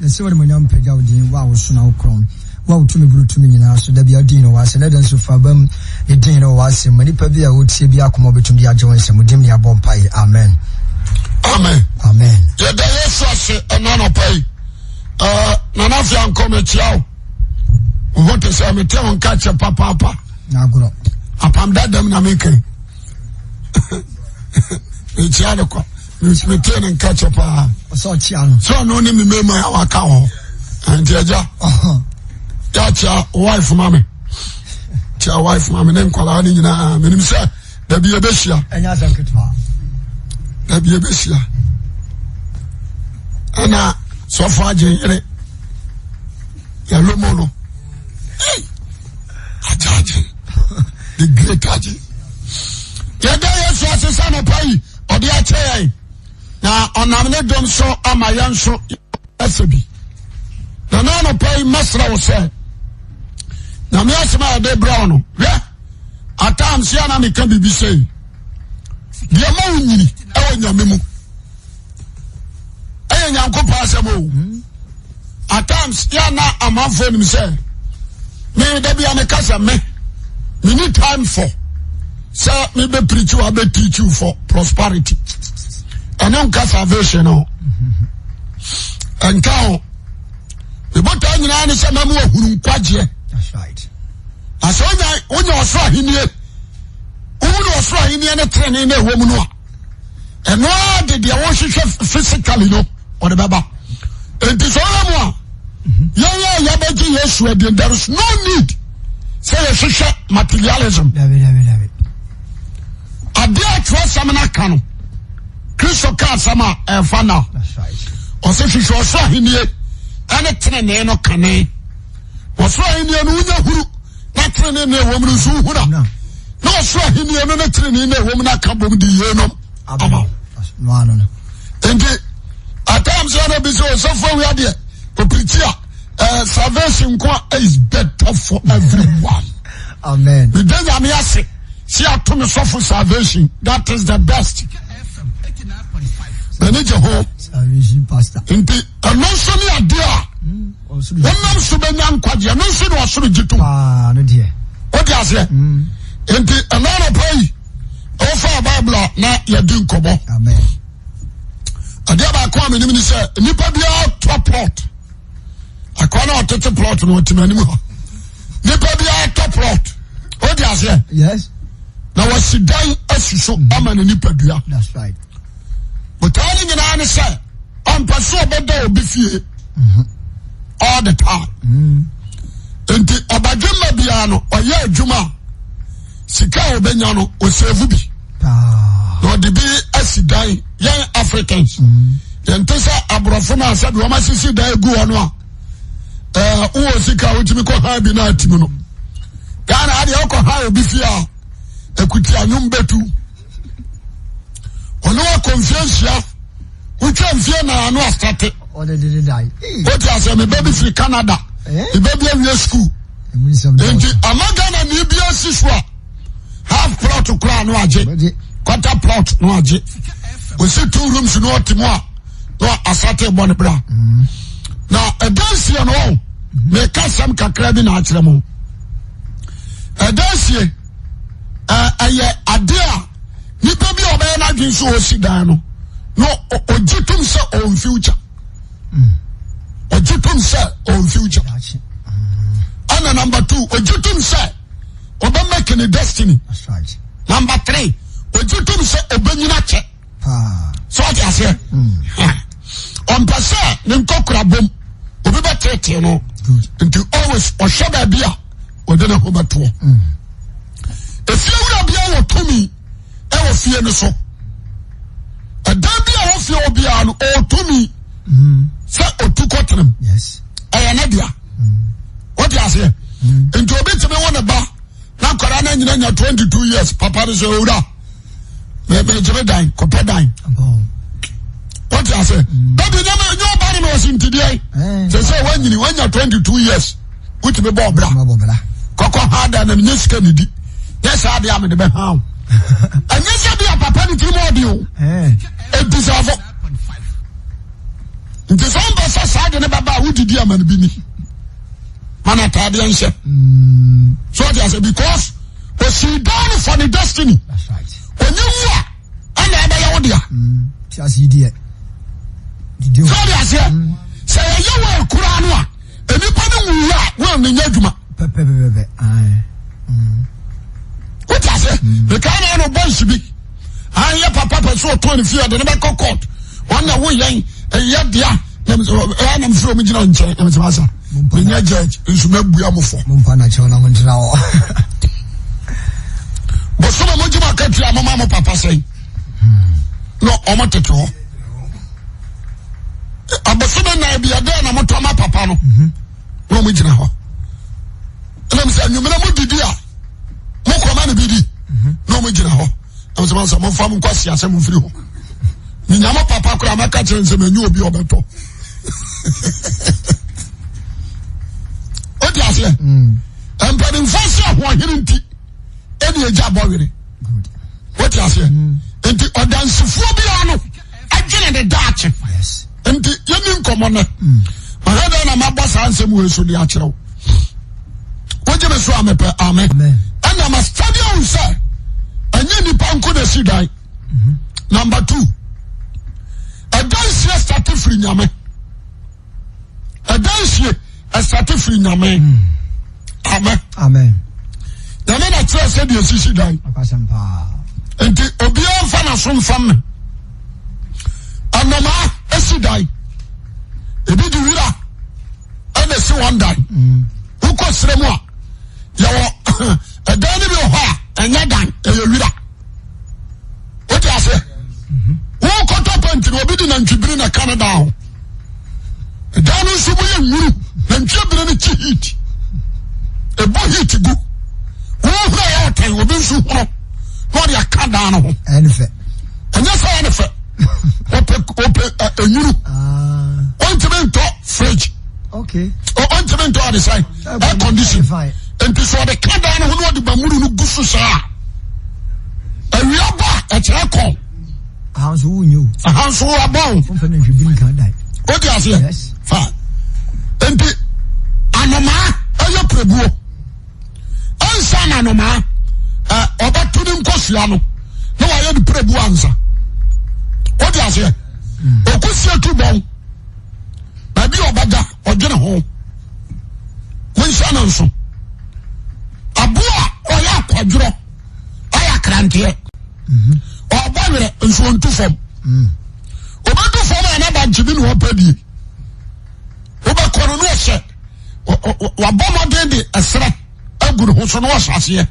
Yɛsɛ wɔ animuonyam mpagya wo din, wo a woso na wokorɔn, wo a wo tumi boro tumi nyinaa so, da biara din no wɔ ase, na dɛn nso fa bam ne din no wɔ w'asɛm ma nipa bi a ɔtie bi akoma ɔbɛtumi de agye wo nsɛm, wo din ne yɛabɔ mpaeɛ, amen. Amen. Amen. Yɛda Yesu ase ɛna anɔpa yi. Uh, Nana Afia nkɔ mekyia wo. Wo ho te sɛ mete wo nka kyɛ papaapa. N'agorɔ. Apam dadam na meka yi. Mekyia no kwa. Metee ne nka kyɛ paa. Ɔsɛ ɔkyia no. Sɛ ɔno ne me mmarima a waka hɔ. Nti agya, yɛakyia wife ma me. Kyia wife ma me ne nkwadaa no nyinaa. Menim sɛ dabi yɛbɛhyia. Ɛnyɛ asɛm ketewa. Dabi yɛbɛhyia. Ɛna sɔfo agye yere yɛlomo no. Hey! Agya agye. The great agye. Yɛda Yesu ase sɛ anɔpa yi ɔde akyɛ yɛn na ɔnam ne dom so ama yɛn nso ɛsɛ bi. Na na anɔpa yi mɛsrɛ wo sɛ nyame asɛm a yɛde brɛ wo no hwɛ at times yɛ na meka biribi sɛ deɛ ma wo nyini ɛwɔ nyame mu ɛyɛ nyankopɔn asɛm o at times yɛ na amanfoɔ nim sɛ me da bia meka sɛ me me need time for sɛ mebɛ preach wa bɛ teach you for prosperity ɛno nka salvation no ɛnka ho mebotaa nyinaa ne sɛ mɛmo ahunu nkwagyeɛ na sɛ wonya ɔsoro ahennie wohunu ɔsoro ahennie ne tenene na ɛwɔ mu no a ɛno ara de deɛ wɔhwehwɛ physically no ɔde bɛba nti sɛ ɔyɛ mu a yɛn a yɛbɛgye Yesu adi there is no need sɛ yɛhwehwɛ materialism adeɛ a twerɛsɛm no aka no Kristo ka asɛm a ɛfa na ɔsɛ hwehwɛ ɔsoro ahennie ɛne tenenee no kane ɔsoro ahennie no wonya huru na tenenee na ɛwɔ mu no nso wohu na na ɔsoro ahenni no ne tenenee na ɛwɔ mu no aka bom de yeinom ama wo nti at times yɛ na bi sɛ ɔsɔfo awia deɛ ɔpirikyi a eh, salvation nko a is better for everyone amen meda nyame ase sɛ ato me sɔfo salvation that is the best m'ani gye ho nti ɛno nso ne adeɛ a wonam so bɛnya nkwagye ɛno nso na ɔsoro gye tom wote aseɛ mm. nti ɛna anɔpa yi wofa bible a na yɛdi nkɔmmɔ adeɛ baako a menim ne sɛ nnipa biara tɔ plot akoa na ɔtete plot no ɔte m'anim hɔ nnipa biara tɔ plot wote aseɛ na wasi dan asi so ama ne nipadua botaa no nyinaa ne sɛ ɔmpɛ sɛ ɔbɛda obi fie all the time nti ɔbadwemma biara no ɔyɛ adwuma a sika a ɔbɛnya no ɔsɛvu bi na ɔde bi asi dan yɛn Africans yɛnte sɛ aborɔfo no a sɛdeɛ wɔn asisi dan gu hɔ no a ɛɛ wowɔ sika a wotumi kɔ ha bi na ati mu no Ghana adeɛ wokɔ ha obi fie a ekuti anwom bɛtu ɔne wakɔ mfie nhyia wotwa mfie na ano asate wote asɛ meba bi firi Canada meba bi awie sukuu nti ama Ghana ne bi asi so a half plot koraa no agye quarter plot no agye osi two rooms no ɔte mu a na asate bɔ ne bra mm. na ɛdansie no ɔ meka sɛm kakra bi na akyerɛ mo ɛdansie ɛyɛ adeɛ a nipa bi a ɔbɛyɛ n'adwene so ɔsi dan no na ɔgye tom sɛ ɔn future ɔgye tom sɛ ɔn future ɛna number two ɔgye tom sɛ ɔbɛ make ne destiny number three ɔgye tom sɛ ɔbɛnyina kyɛ sɛ ɔte aseɛ ɔmpɛ sɛ ne nkɔkora bom obi bɛtetee no nti always ɔhwɛ baabi a ɔde ne ho bɛtoɔ efie wura bia wɔ tumi ɛwɔ fie no so ɛdan bi a wɔ fie wɔ biara no ɔwɔ tumi sɛ otu kɔtenam ɛyɛ ne dea ɔte aseɛ nti obi tumi wɔ ne ba na akwadaa no anyina nya 22 years papa no sɛ owura mɛgyeme dan kɔpɛ dan wote ase dabi nyɛ nyɛ ɔba no na ɔsi ntideɛ sɛ sɛ wanyini wanya 22 years wotumi bɔ ɔbra kɔkɔ ha da na menyɛ sika ne di nyɛ saa adeɛ a mede bɛha wo ɛnyɛ sɛ bi a papa no tirim ɔde o ɛdisafo nti sɛ wompɛ sɛ saa de ne bɛba a ama no bi ni ma no ataadeɛ nhyɛ so ɔte ase because osi down for the destiny onye wu a ɛna ɛbɛyɛ wo dea so ɔte aseɛ sɛ yɛyɛ wɔ akura no a nnipa no wuwu a wɔn ne nyɛ adwuma wote aseɛ mekaa na ɛna boys bi anyɛ papa pɛ so ɔtɔn ne fie ɔde ne bɛkɔ court wɔn na wo yɛn ɛyɛ dea ɛyɛ nam firi ɔmo gyina nkyɛn ɛmɛ sɛ masa menyɛ judge nso mɛbua mo fɔ. mo mpa na kyɛw na mo ntena hɔ. bosome mo gyima akatua mo ma mo papa sɛn na ɔmo tete hɔ abosome nan bi ɛdɛn na mo tɔ ma papa no na ɔmo gyina hɔ ɛnam sɛ anwummerɛ mo didi a mo kɔma no bi di na ɔmo gyina hɔ ɛnam sɛ masa mo nfa mo nkɔ asiasɛ mo mfiri hɔ menya mo papa koraa mɛka kyerɛ nsɛ mɛnyɛ obi ɔbɛtɔ o ti aseɛ mpanimfoɔ sɛ ahoɔhene nti ɛne agya bɔ were o ti aseɛ nti ɔdansifoɔ biara no adwene ne daakye nti yɛni nkɔmmɔ nɛ mahwɛ dɛn na mabɔ saa nsɛm wei so de akyerɛ wo wogye me so a mepɛ amen ɛna ma study ahu sɛ ɛnyɛ nnipa nko na si dan number two ɛdansie starte firi nyame ɛdansie ɛstarte firi nyame mm. amen amen nyame na kyerɛ sɛ deɛ sisi dan nti obiara nfa n'aso nfa me ɛnɔmaa esi dan ebi di wira ɛna esi wɔn dan mm. wokɔ srɛ mu a yɛwɔ ɛdan no bi wɔ hɔ a ɛnyɛ dan ɛyɛ wira. wote aseɛ wokɔtɔ pɛnti no obi de nantwibiri na ɛka ne dan ho ɛdan no nso mu yɛ nwuru nantwibiri no kyi heat ɛbɔ heat gu wohura yɛ ɔtɛn obi nso huro na ɔde aka dan no ho ɛnyɛ sɛ ɛne fɛ ɔpɛ ɔpɛ enwuru ɔntumi ntɔ fridge ɔntumi ntɔ ɔde sɛn air condition nti sɛ ɔde ka dan no ho na ɔde bamuru no gu so saa. Awia bɔ a ɛkyerɛ kɔn. Aha nso wo nye o. Aha nso wo abɔ o. Wɔn fɛ na nhwɛ bi nka dan. O ti aseɛ. Yes. Fa nti anomaa ɛyɛ pɛbuo ɛnsa na anomaa ɛ ɔbɛto ne nkosua no na wayɛ ne pɛbuo ansa. O ti aseɛ. Okusie tu bɔn baabi a ɔbɛda ɔdwene ho. Monhyɛ no nso. Aboa a ɔyɛ akwadworɔ ɔyɛ akranteɛ ɔbɔ werɛ nso ɔntu fam ɔbɛdu fam a naba nkye bi na ɔpɛ die wobɛkɔ no na ɔhyɛ wabɔ mmɔden de ɛserɛ agu ne ho so na ɔhyɛ aseɛ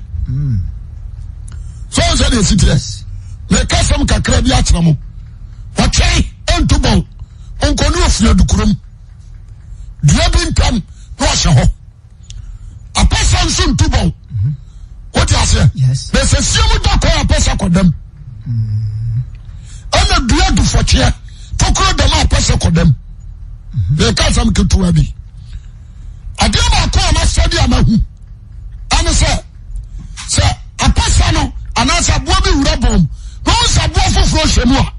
sɛ ɔsɛ deɛ ɛsi teɛ meka sɛm kakra bi akyerɛ mo ɔtwɛn ɛntu bɔn ɔnkɔ ne ɔfiri adukurom dua bi ntam na ɔhyɛ hɔ apɛsɛ nso ntu bɔn wote aseɛ na sɛ sie mu da kwan apɛsɛ kɔdam ɛna dua dufɔkyeɛ tokuro dam a apɛsɛ kɔdam meka asɛm ketewa bi adeɛ baako a masɛ de a mahu ɛne sɛ sɛ apɛsɛ no anaasɛ aboa bi wura bɔn na ɔn sɛ aboa foforɔ hyɛ mu a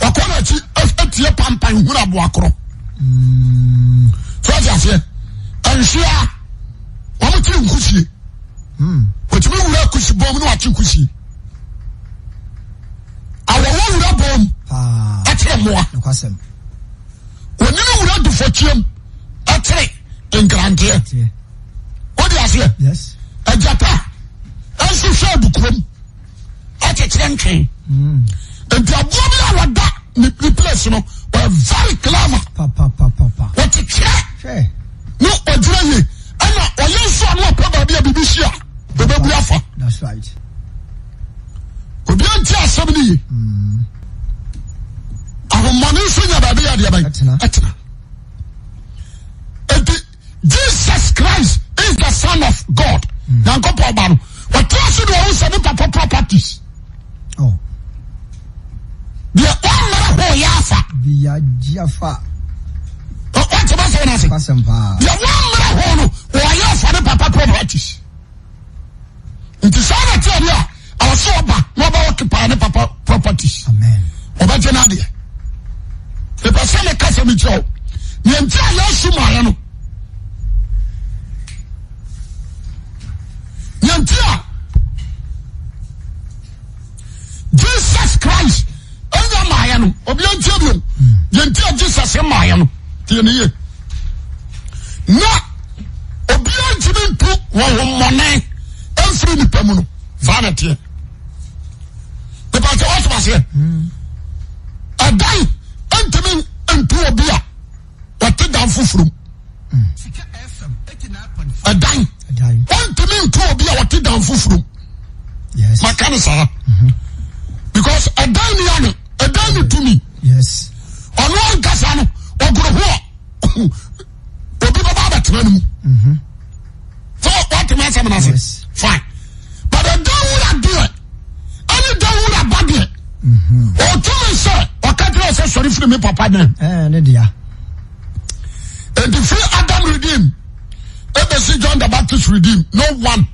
ɔkɔ n'akyi atie pampan hunu aboa korɔ so ɔte aseɛ nhwea wɔn tiri nkusie wɔtumi wura kusi bɔn mu na wɔakye kusie awɔwɔ wura bɔn mu ɛkyerɛ mmoa wɔnyini wura dufɔkyeɛm ɛkyerɛ nkranteɛ wode aseɛ agyata ɛnso hwɛ adukurom akyekyere ntwe nti aboa bi a wɔda ne place no ɔyɛ very clever wɔkyekyerɛ ne ɔgyina yie ɛna ɔyɛ nso a ne ɔpɛ baabi a biribi si a ɔbɛbu afa obi anti asɛm no yie ahommɔne nso nya baabi yɛ adeɛ bɛn ɛtena nti Jesus Christ is the son of God. Nyankopɔn ba no. Ɔte ase de ɔhu sɛ ne papa properties. Oh. Deɛ ɔmmara hɔ yɛ afa. Biyagye afa. Ɔte ba sɛ wɔn ase. Deɛ wɔmmara hɔ no ɔyɛ afa ne papa properties. Nti saa na te adeɛ a ɛwɔ sɛ ɔba na ɔba occupy ne papa properties. Ɔbɛgye n'adeɛ. Mepɛ sɛ meka sɛ mekyerɛ wo. Deɛ nti a Yesu maayɛ no. Deɛ nti a Jesus Christ ɛnya maayɛ no. Obi antie bio. Deɛ nti a Jesus maayɛ no. Tie ne yie. Na obiara ntumi ntu wɔn ho mmɔne mfiri nipa mu no. Saa na ɛteɛ. Nipa sɛ wɔte aseɛ. Ɛdan ntumi ntu obi a ɔte dan foforɔ mu. Ɛdan ɔntumi ntu obi a ɔte dan foforɔ mu. Maka ne saa. Because ɛdan ni ano, ɛdan ni tumi. Ɔno ankasa no, ɔgoro ho a obi bɛba abɛtena no mu. So wɔte ma asɛm no ase. Fine. But ɛdan wura deɛ, ɛne dan wura ba deɛ, ɔtumi sɛ ɔka kyerɛ sɛ sɔre firi me papa dan. Ne dea. Nti firi Adam redeem ebesi John the Baptist redeem no one.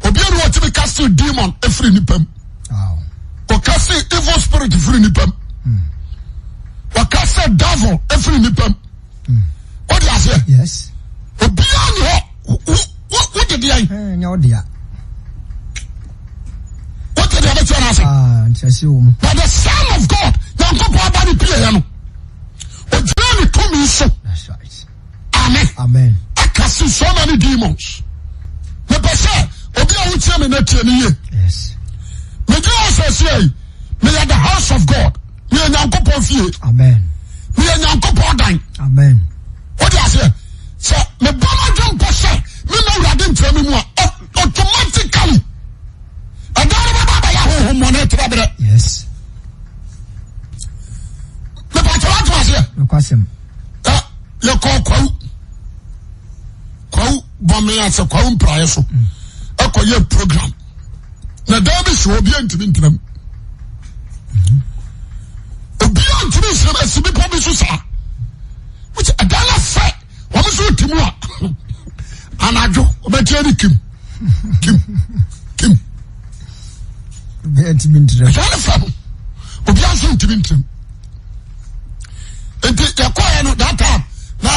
Obi a wɔtumi cast demon efiri nipa mu. Ɔka se evil spirit firi nipa mu. Ɔka sɛ devil efiri nipa mu. O de aseɛ. Yes. Obiara ni hɔ wo wo de deɛ. Nyɛ o dea. O de deɛ bɛ tiɛ n'ase. Ah, nkyerɛse wɔ mu. But the son of God, Nyankopɔn aba ne pie yɛ no, ogyina ne tumi so. That's right. Amen. Amen. Akasi so many demons. Mepɛ sɛ obi a wotie me na tie ne yie. Yes. Megyina hɔ sɛ sie yi, meyɛ the house of God. Meyɛ Nyankopɔn fie. Amen. Meyɛ Nyankopɔn dan. Amen. Wode aseɛ sɛ mebɔ m'adwe mpɔ sɛ mema Awurade ntra me mu a automatically ɛdan no bɛba abɛyɛ honhommɔne trɛberɛ. Yes. Mepɛ kyɛ woato aseɛ. Nokwasɛm. Yɛkɔɔ kwawu kwawu bɔme ase kwawu mpraeɛ so ɛkɔyɛ program na dan bi si hɔ obiara ntumi ntena mu obiara ntumi nsena mu esi bepɔ bi so saa wosɛ ɛdan no fɛ wɔn nso ti mu a anadwo ɔbɛkyɛ ne kim kim kim obiara ntumi ntena mu ɛdan no fɛ no obiara nso ntumi ntena mu. nti yɛkɔɛ no that time na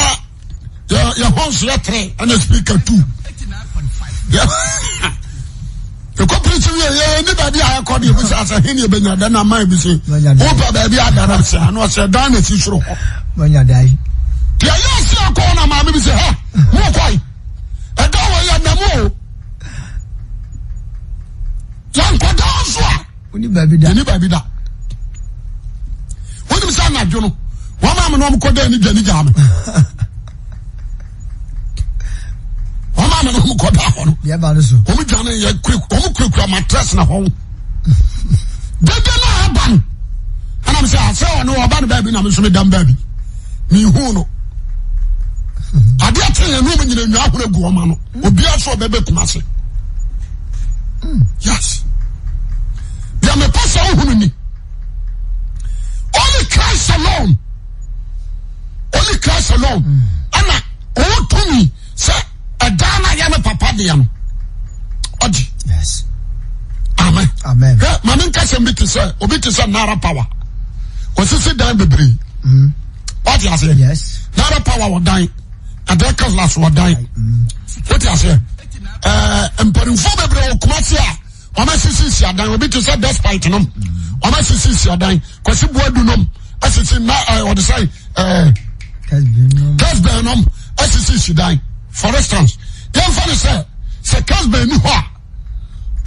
yɛ horns yɛ tere ɛna speaker two yɛkɔ preach wie yɛ ni baabi a yɛkɔ deɛ bisa sɛ he ne yɛbɛnya dɛ na man bi se wopɛ baabi ada no sɛ ano ɔsɛ dan na si soro hɔ deɛ yɛ se akɔ na maame bi sɛ hɛ mokɔe ɛda wɔ yɛ nam o yɛnkɔda nso a Woni baabi da. Yɛni baabi da. Wonim sɛ anadwo no, wɔn maame na wɔn kɔ dan ne dwa ne gyaa me. Wɔn maame na wɔn kɔ da hɔ no. Yɛ ba no so. Wɔn dwa ne yɛ kure wɔn kurakura mattress na hɔ. Dede na aba no. Ɛna mi sɛ asɛ ɔno ɔba no baabi na mi nso mi dam baabi. Mi hu no. Adeɛ kye yɛn no wɔn nyina nwa ahoro gu wɔn ano. Obiara so ɔbɛbɛ kuma ase. Yes. Deɛ mepɛ sɛ wohunu ni. Only Christ alone. Only Christ alone. Ɛna ɔwɔ tumi sɛ ɛdan no ayɛ ne papa deɛ no. Ɔgye. Yes. Amen. Amen. Hwɛ maame nkasɛm bi te sɛ obi te sɛ Nara power. Wɔsisi dan bebree. Wate aseɛ? Yes. Nara power wɔ dan. Adeɛ kazlas wɔ dan. Wote aseɛ? Ɛɛ mpanimfoɔ bebree wɔ Kumasi a wɔn asisisi adan. Obi te sɛ Despite nom. Wɔn asisisi adan. Kwasi Buadu nom asisi na ɛɛ wɔde sɛ ɛɛ Kesben nom asisisi dan. For instance, yɛn fa ne sɛ sɛ Kesben ni hɔ a.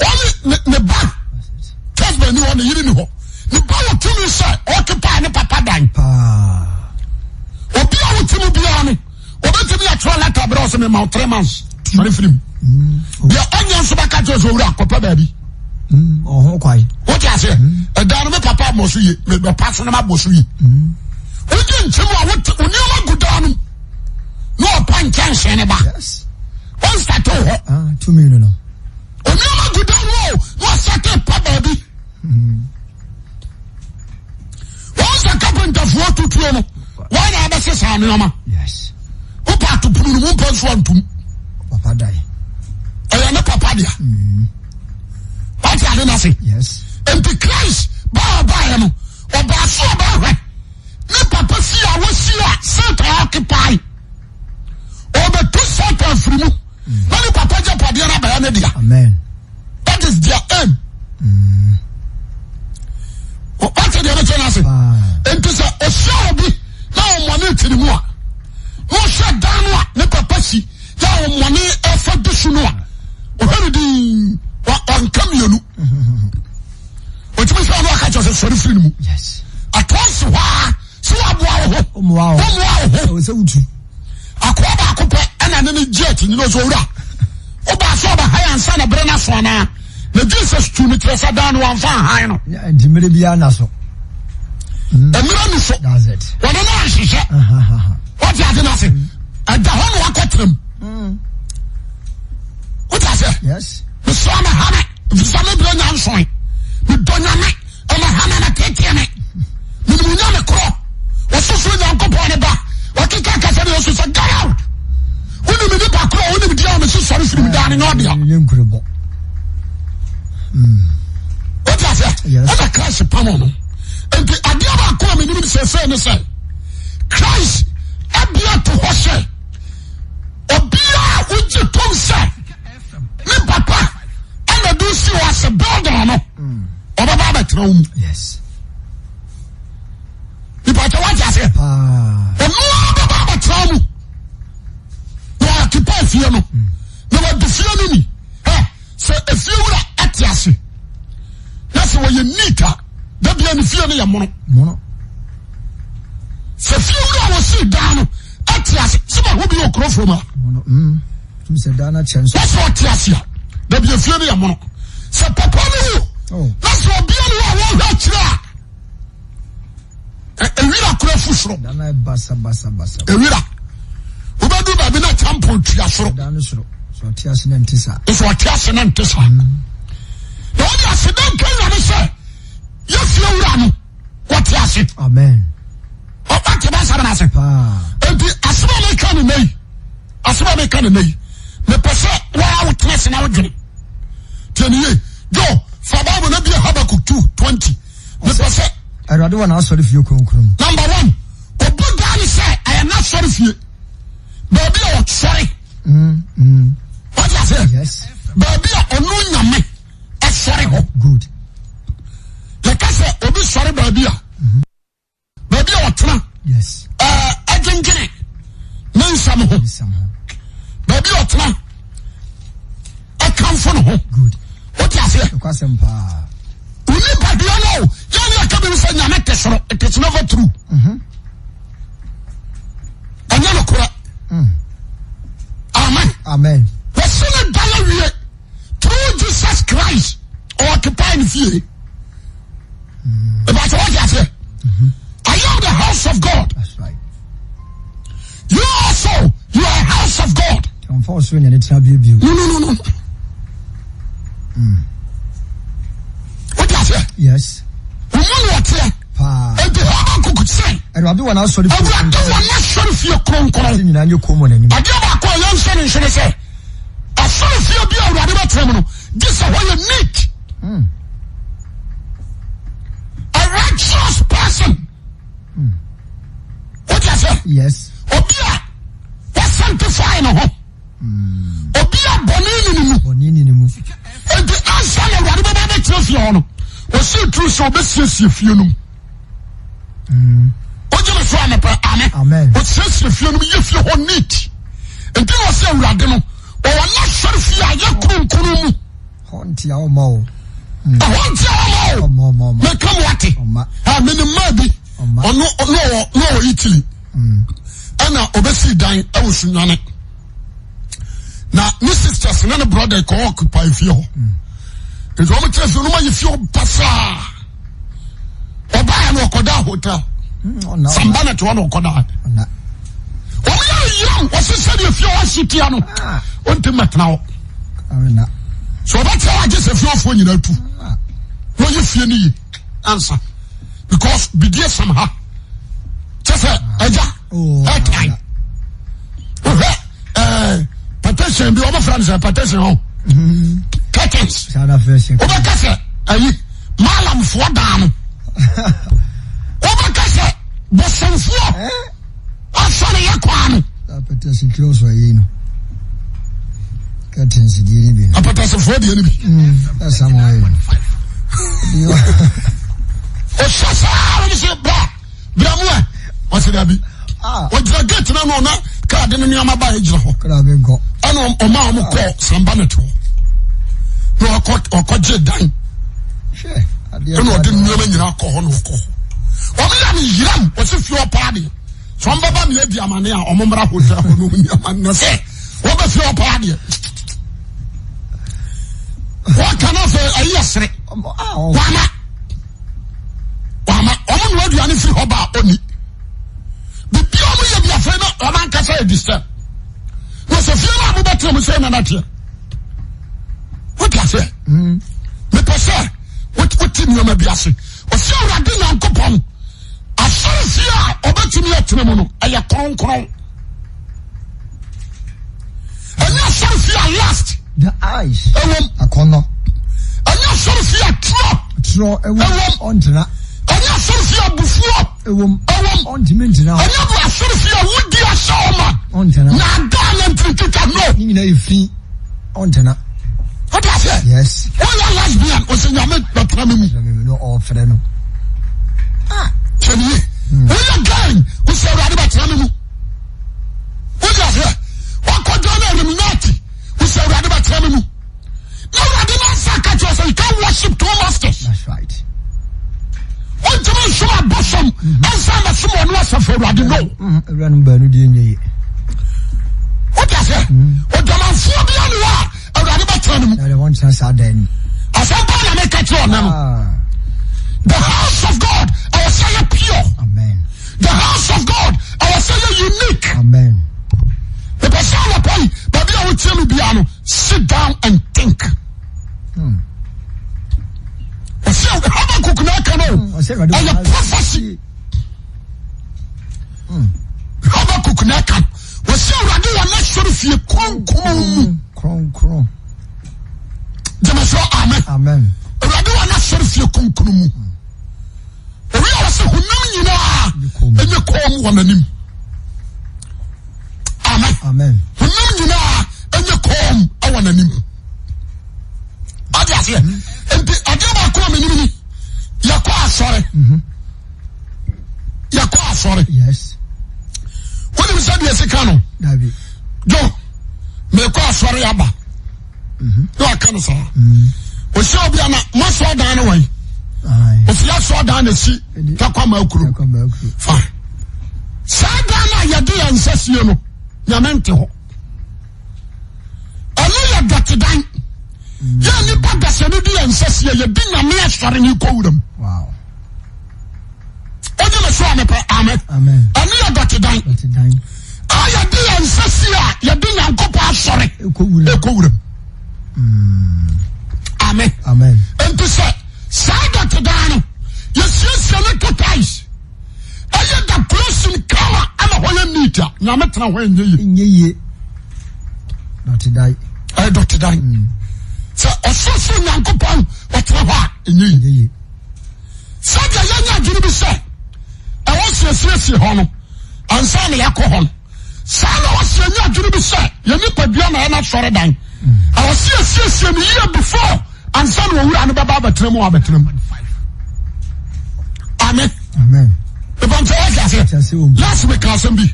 Ɔne ne ne ba Kesben ni hɔ ne yere ni hɔ ne ba wɔ tumi sɛ ɔkepa ne papa dan. Obi a wote mu biara no obetumi atwerɛ lɛta berɛ ɔsɛ mema wo 3 months sɔre firi mu. Deɛ ɔnyɛ nso bɛka kyerɛ sɛ owura kɔpɛ baabi. Ɔho kwae. Wote aseɛ? Ɛdan no me papa mmɔ so yie mebɛpa so na mabɔ so yie. Wogye nkyɛm a wote wo nneɛma gu dan no mu na ɔpa nkyɛnse ne ba. Ɔnsate hɔ. Ah, tumi no no. Onneɛma gu dan mu o na ɔsate pa baabi. Wɔn sɛ kapentafoɔ tutuo no wɔn na abɛsesa saa nneɛma. Yes. Wopɛ ato pono no mu mpɛ nso antum. Papa dan. Ɛyɛ ne papa dea. Wate ade no ase. Yes. Nti Christ baa ɔbaeɛ no ɔbaa so ɔbɛhwɛ ne papa fie a wɔsi a Satan ɔke. Ɛwɔ sɛ wotu. Akoa baako pɛ ɛna ne ne gye akyi nyina ɔsɛ owura. Wobaa sɛ ɔba ha ansa na bere no aso anaa? Na Jesus tu no kyerɛ sɛ dan no wamfa anhan no. Nti mmere biara na so. Mmere ni so. Wɔne no anhyehyɛ. Wɔte ade no ase. Ɛda hɔ na wakɔtena mu. Wote ase? Mesrɛ me ha me. Efisɛ me berɛ nya nsoe. Medɔ Nyame, ɛna ha na na teetee me. Menim Nyame korɔ, ɔsosoro Nyankopɔn ne ba. Ɔkeka kasa ne Yesu sɛ, get out! Wonim nipa korɔ, wonim deɛ a mesi sɔre firi mu daa no nyɛ ɔdea. Wote aseɛ? Ɛna Christ pam no. Nti adeɛ baako a menim sɛsɛ ne sɛ, Christ abia to hɔ sɛ, obiara wogye tom sɛ ne papa ɛna de si hɔ asɛ building no ɔbɛba abɛtena wo mu nipa kyɛ wagye aseɛ ɔno ara bɛba abɛtena wo mu na ɔkepa efie no na wadi fie no ni ɛ sɛ efie wura ɛte ase na sɛ wɔyɛ neat a dabia ne fie no yɛ mono sɛ fie wura a wɔsi dan no ɛte ase sɛ ma ho bi wɔ kuro fam a. Tumi sɛ daa na kyɛ nso. Wɔsɛ ɔte ase a, dabi efie no yɛ mono. Sɛ papa no wu, oh. na sɛ ɔbea no a wɔhwɛ akyire a, ewira kora fu soro. Dana basa basa basa. Ewira. Wobɛdu baabi na tampon tua soro. Dana soro. Sɛ ɔte ase na nte saa. Sɛ ɔte ase na nte saa. Na wɔde ase dɛ nka nyame sɛ yɛfie wura no wɔte ase. Amen. Ɔte ba asɛm no ase. Enti asɛm a meka ne nɛ yi. Asɛm a meka ne nɛ yi, mepɛ sɛ waa wotena ase na wodwene. Tie ne yie. Joe, fa Bible na bie Habakkuk 2:20. Mepɛ sɛ. Awurade wɔ n'asɔre fie kronkron mu. Number one, obu daa ne sɛ ɛyɛ n'asɔre fie. Baabi a ɔsɔre. Wate aseɛ? Yes. Baabi a ɔno nyame ɛsɔre hɔ. Good. Yɛka sɛ obi sɔre baabi a. Mm -hmm. baabi a ɔtena ɛdwendwene ne nsɛm ho baabi a ɔtena ɛkamfo ne ho wote aseɛ woni badua no o yɛne ɛka bi sɛ nyame te soro it is never true mhm. ɛnyɛ nokorɛ mm. amen amen wɔse ne da awie through Jesus Christ ɔoccupy ne fie ìbàtí wọ́n ti ase I am the house of God That's right. you also you are a house of God. Nfa ɔsoro nyɛ ne tena bio bio. No no no no. Wọ́n ti ase. Yes. Wọ́n mu ni ọ̀teɛ. Paa. Nti Habakkuk sɛ. Awurade wɔ n'asɔre fie. Awurade wɔ n'asɔre fie kronkron. Ase nyinaa nyɛ komm wɔ n'anim. Adeɛ baako a yɛnhyɛ ne nso ne sɛ asɔre fie bi a Awurade bɛtena mu no gye sɛ hɔ yɛ neat. Mm. A righteous person. Mm. Wote ase? Yes. Obi a wasanctify ne ho. Mm. Obi a bɔne ni ne mu. Bɔne ni ne mu. Enti ansa na Awurade bɛba bɛtena fie hɔ no, ɔsii turu sɛ ɔbɛsiesie fie no mu. Mm. Wogye me so anɔpɛ, amen. Ɔsiesie fie no mu, yɛ fie hɔ neat. Enti na ɔsɛ Awurade no, ɔwɔ n'asɔre fie a yɛ kronkron mu. Hɔ nti a ɔma o. Ɛhɔ nti a ɔma o. Meka mu ate. Menim maa bi. Ɔno ɔno ɔwɔ na ɔwɔ Italy. Ɛna ɔbɛsi dan ɛwɔ Sunyane. Na ne sisters ne ne brother kɔ occupy fie hɔ. Nti wɔn tẹ fie no ma yɛ fie hɔ basaa. Ɔbaa no ɔkɔda hotel. Samba na te hɔ na ɔkɔda. Wɔn yɛ yam wɔsi sɛdeɛ fie hɔ si tia no. Ɔnti mɛtena hɔ. So ɔbɛtena hɔ agye sɛ fie hɔfoɔ nyinaa tu. Wɔyɛ fie no yie ansa because bidie sam ha kyɛ sɛ agya ɛtan wohwɛ ɛɛ petition bi wɔn fira no sɛ petition hɔ curtains wobɛka sɛ ayi malamfoɔ daa no wobɛka sɛ bosomfoɔ asɔre yɛ kwaa no. Apɛtɛsi kiosk ayi no curtains deɛ ni bi no. Apɛtɛsifoɔ deɛ ni bi. Ɛsa mo ayɛ no. Ɔhyɛ saa wɔn sɛ bra bra mu ɛ ɔsɛ dabi. Ɔgyina gate na no na kaa de ne nneɛma ba gyina hɔ. Ɛna ɔma wɔn kɔ samba ne to na ɔkɔ ɔkɔ gye dan. Ɛna ɔde nneɛma nyinaa kɔ hɔ na ɔkɔ hɔ. Wɔn yɛ no yiram wɔsi fie ɔpaa deɛ. Sɛ wɔn bɛba mi adi amane a wɔn mmra hotel hɔ no ni amane na sɛ wɔn bɛ fi hɔ paa deɛ. Wɔka na sɛ ɛyi yɛ sere. Wama wama wɔn nua aduane firi hɔ ba a ɔni. Bibi a wɔn yɛ bi afei na wɔn ankasa yɛ disturb. Na sɛ fie no a mobɛtena mu sɛ nana teɛ. Wote aseɛ? Mepɛ sɛ wote nneɛma bi ase. Ɔsɛ Awurade Nyankopɔn asɔrefie a ɔbɛtumi atena mu no ɛyɛ kronkron. Ɛnyɛ asɔrefie a last. The eyes. Ɛwom. Akɔnɔ. Ɛnyɛ asɔrefie a torɔ. Torɔ ɛwom. Ɔntena. Ɛnyɛ asɔrefie a bufuo. Ɛwom. Ɛwom. Ɔntumi ntena. Ɛnyɛ bu asɔrefie a wodi ahyɛ ɔma. Ɔntena. Na ada na ntiri twitwa no. Ne nyinaa yɛ fi. Ɔntena. Wote aseɛ? Yes. Woyɛ lesbian, ɔsɛ nyame bɛtena me mu. Tena me mu, no ɔfrɛ no. Ah. Tiɛniye. Woyɛ gay, ɔsɛ awurade bɛtena me mu. Wote aseɛ? Wakɔdwa no Illuminati, ɔsɛ awurade bɛtena me mu. Na awurade no nsa ka kyerɛ sɛ you can't worship two masters. That's right. Wontumi nsom abosom ansa na som ɔno asafo awurade no. Awura no baanu deɛ nyɛ yie. Wote aseɛ? Odwamanfoɔ bi ani hɔ a awurade bɛtena no mu. Na deɛ wɔntena saa dan no. Asɛm paa na meka kyerɛ ɔnɛ no. The house of God ɛwɔ sɛ yɛ pure. Amen. The house of God ɛwɔ sɛ yɛ unique. Amen. Mepɛ sɛ anɔpa yi baabi a wotie me biara no sit down and think. Ɔsɛ Habakkuk na ɛka no ɛyɛ prophecy. Habakkuk na ɛka ɔsɛ Awurade wɔ n'asɔre fie kronkron mu. Kronkron. Gyeme so amen. Amen. Awurade wɔ n'asɔre fie kronkron mu. Owi a wɔsɛ honam nyinaa ɛnyɛ kɔn wɔ n'anim. Amen. Amen. Honam nyinaa ɛnyɛ kɔn wɔ n'anim. Ɔde aseɛ. Nti adeɛ baako a menim ni yɛkɔ asɔre. Yɛkɔ asɔre. Yes. Wonim sɛ deɛ sika no. Dabi. Jo, mekɔ asɔre aba. Na waka no saa. Ɔhyɛ obi ana mo asɔre dan no wɔn. Ofiri asɔre dan na si takwama akuro. Fine. Saa dan no a yɛde yɛn nsa sie no, nyame nte hɔ. Ɛno yɛ dɔtedan. Yɛ nipa dasani de yɛn nsa sie yɛde nyame asɔre ne kɔ wuram. Wogye me so a mepɛ amen. Ɛno yɛ dɔtedan. A yɛde yɛn nsa sie a yɛde Nyankopɔn asɔre ɛkɔ wuram. Amen. Nti sɛ saa dɔtedan no yɛsiesie ne to tiles ɛyɛ da closing kama ama hɔ yɛ neat a nyame tena hɔ ɛnyɛ yie. Ɛnyɛ yie. Dɔtedan. Ɛyɛ dɔtedan. Sɛ ɔsorosoro Nyankopɔn ɔtena hɔ a ɛnyɛ yie. Sɛdeɛ yɛnya adwene bi sɛ ɛwɔ siesiesie hɔ no ansa na yɛakɔ hɔ no saa na wɔsi anya adwene bi sɛ yɛn nipadua na ɛna sɔre dan ɛwɔ siesiesie no yie before ansa na owura no bɛba abɛtena mu abɛtena mu amen ìbànkyɛ wọ́n ti ase last week asɛm bi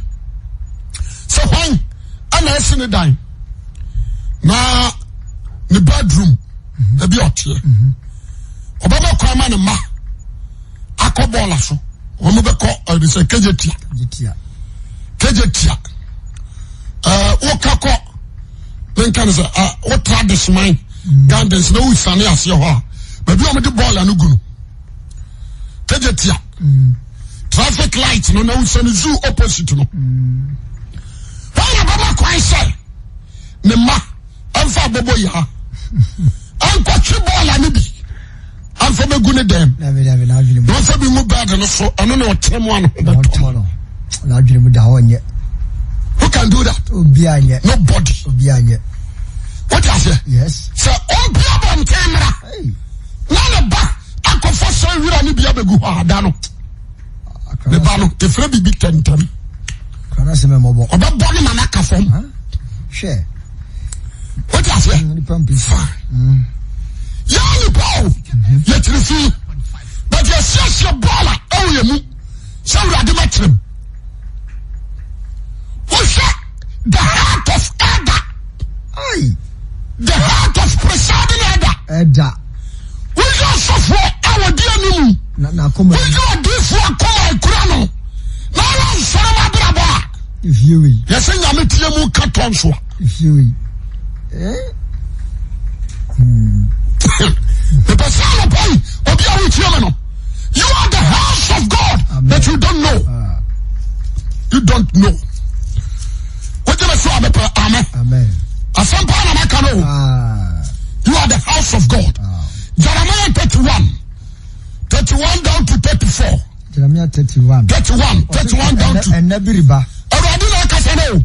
sɛ hwan ɛna ɛsi ne dan na ne bedroom ebi ɔteɛ ɔbɛbɛ kwan ma ne mma akɔ bɔɔla so wɔn bɛkɔ ɛde sɛ kegye tia kegye tia ɛɛ wɔka kɔ ne nka ne sɛ ɛ wɔtra deseman. Gardens na wosane aseɛ hɔ a baabi a wɔde bɔɔla no gu no kegye tia traffic light no na wosane zoo opposite no wɔn na bɛma kwan sɛ ne mma ɛmfa abɔbɔ yi ha ɛnkɔtwe bɔɔla no bi amfa bɛgu ne dɛm na ɔmfa bi ngu bɛɛde no so ɛno na ɔkyerɛ mu ano bɛtɔ no n'adwene mu da hɔ nyɛ who can do that obi anyɛ nobody obi anyɛ wote aseɛ yes sɛ ɔmpi abɔnten mmra na ne ba akɔfa sɛ wira no bi abɛgu hɔ ada no ne ba no ɛfrɛ biribi tɛntɛm ɔbɛbɔ no ma no aka fam hwɛ wote aseɛ fine yɛn nipa o yɛkyiri fi but yɛsiesie bɔɔl a ɛwɔ yɛn mu sɛ awurade mɛkyerɛ mu wohwɛ the heart of elder the heart of presiding elder elder wohwɛ ɔsɔfoɔ a wɔdi anim wohwɛ ɔdiifoɔ akoma ekura no na wɔn nsɔrɔ ma. Yɛsɛ nyame tie mu ka tɔn so a. Mepɛ sɛ anɔpa yi obi a wotie me no you are the house of God. Amen. But you don't know. You don't know. Wogye me so a mepɛ amen. Asɛm paa na maka no. Ah. You are the house of God. Ah. Jeremiah 31. 31 down to 34. Jeremiah 31. 31. 31 down to. Ɛnna bi reba. Awurade na ɔkasa no o.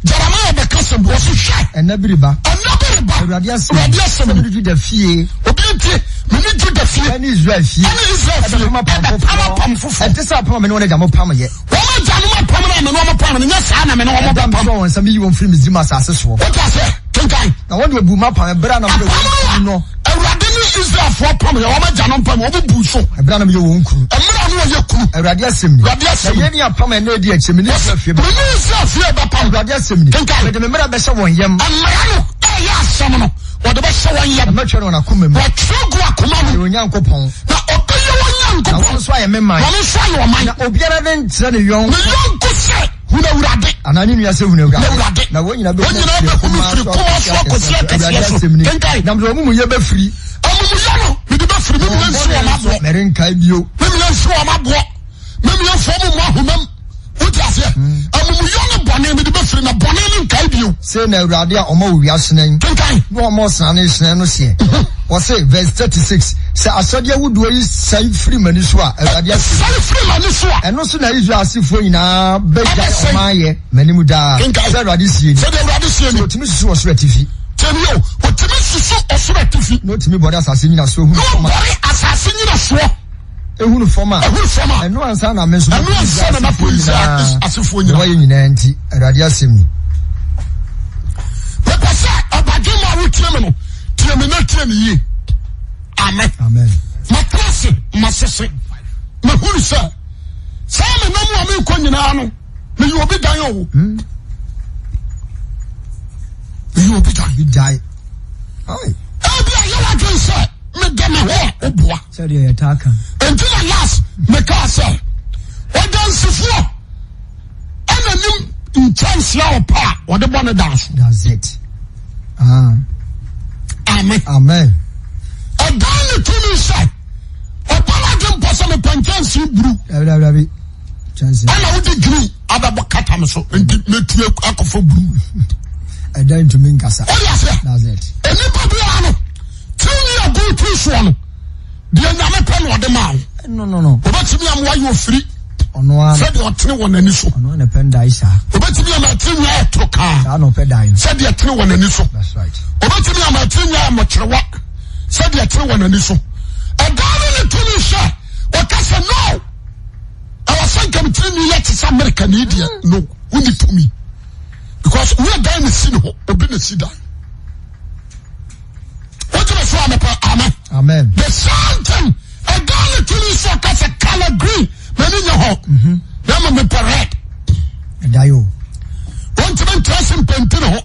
Jeremiah bɛka sɛm bi ɔsi hwɛ. Ɛnna bi reba. Ɛnna bi reba. Awurade asɛm. Awurade asɛm. Sɛ mene Juda fie. Obi nti mene Juda fie. Ɛne Israel fie. Ɛne Israel fie. Ɛbɛpam apam foforɔ. Ɛte sɛ apam a mene wɔn agya mo pam yɛ. Wɔn agya nom apam na mene wɔn pam no nyɛ saa na mene wɔn bɛpam. Ɛda mesɔ wɔn nsa meyi wɔn firi Misraim asase soɔ. Wote aseɛ? Kenkan. Na wɔn de obu m'apam ɛberɛ a na meyɛ wɔn kunu no. Awurade ne Israelfoɔ pam yɛ wɔn agyanom pam wɔn bu so. Ɛberɛ a na meyɛ wɔn kunu. Ɛmerɛ a na wɔyɛ kunu. Awurade asɛm ni. Awurade asɛm. Na yei ne apam a ɛna edi akyire me ne Israel fie bɛpam. Me ne Israel fie bɛpam. Awurade asɛm ni. Kenkan. Mede me mmara bɛhyɛ wɔn yam. Mmara no ɛyɛ asɛm no wɔde bɛhyɛ wɔn yam. Na mɛtwerɛ no wɔn akoma mu. Wɔtwerɛ gu akoma mu. Wɔyɛ wɔn Nyankopɔn. Na ɔbɛyɛ wɔn Nyankopɔn. Na wɔn nso ayɛ me man. Wɔn nso ayɛ ɔman. Na obiara renkyerɛ ne yɔnko. Ne yɔnko sɛ. Hunu Awurade. Anaa ne nua sɛ hunu Awurade. Awurade. Na wɔn nyinaa bɛhunu firi kumaa so akɔsi akɛseɛ so. Awurade asɛm ni. Kenkan. Na mede wɔn amumuyɛ bɛfiri. Amumuyɛ no, mede bɛfiri. Me mmerɛ nsi wɔn aboɔ. Merenkae bio. Me mmerɛ nsi wɔn aboɔ. Me mmerɛ mfa wɔn mu ahomam. Wote aseɛ? Amumuyɛ ne bɔne mede bɛfiri na bɔne no nkae bio. Sei na Awurade a ɔma owia hyerɛn. Kenkan. Na ɔma ɔsrane hyerɛn no seɛ. Ɔse, verse 36, Sɛ ahyɛdeɛ ahodoɔ yi sɛe firi m'ani so a, Awurade asɛm. Sɛe firi m'ani so a. Ɛno so na Israel asefoɔ nyinaa bɛgyae ɔman yɛ m'anim daa. Kenkan. Sɛ Awurade seɛ ni. Sɛdeɛ Awurade seɛ ni. Sɛ ɔtumi susu ɔsoro atifi. Tie me o, ɔtumi susu ɔsoro atifi. Na ɔtumi bɔre asase nnyinasoɔ hunu fam a. Na ɔbɔre asase nnyinasoɔ. Ehunu fam a. Ehunu fam a. Ɛno ansa na me nso Ɛno ansa na mɛpo Israel asefoɔ nyinaa. Deɛ wɔayɛ nyinaa nti, Awurade asɛm ni. Mepɛ sɛ ɔbadwemma a wotie me no, tie me na tie me yie. Amen. Amen. Matena ase, masese, mahunu sɛ saa me nam a mekɔ nyinaa no, meyɛ obi dan o. Meyɛ obi dan. Obi dan. Ebi a yɛ wadwen sɛ meda me ho a woboa. Sɛdeɛ yɛtaa ka. Enti na last mekaa sɛ ɔdansifoɔ ɛna nim nkyɛnse a ɔpɛ a ɔde bɔ ne dan so. That's it. Ah. Amen. Amen. Ɛdan ne tumi sɛ ɔbɔ n'adwe mpɔ sɛ mepɛ nkyɛnse buru. Dabi dabi dabi. Kyɛnse. Ɛna wode green abɛbɔ kata me so nti metu akɔfɔ buru. Ɛdan ntumi nkasa. Ɔde aseɛ. That's it. Onipa biara no tumi a gu tiri soɔ no deɛ nyame pɛ na ɔde maa wo. No no no. Obetumi ama wayɛ ofiri. Ɔno ara. Sɛdeɛ ɔtene wɔ n'ani so. Ɔno ara na ɛpɛ ndae saa. Obetumi ama ɛtiri nwa ayɛ toro kaa. Saa na ɔpɛ dae no. Sɛdeɛ ɛtene wɔ n'ani so. That's right. Obetumi ama ɛtiri nwa ayɛ mɔkyerewa. Sɛdeɛ ɛtene wɔ n'ani so. Ɛdan no ne tumi sɛ ɔka sɛ no. Ɛwɔ sɛ nka me tiri nwi yɛ te sɛ Amerika ni deɛ no wonni tumi because nyɛ dan na si ne hɔ obi na si dan. Wogyina so a mepɛ amen. Amen. The same thing ɛdan ne tumi sɛ ɔka sɛ color green m'ani nyɛ hɔ mhm. na ma mepɛ red. Ɛda yo. Wɔntumi ntra se mpɛnti ne ho.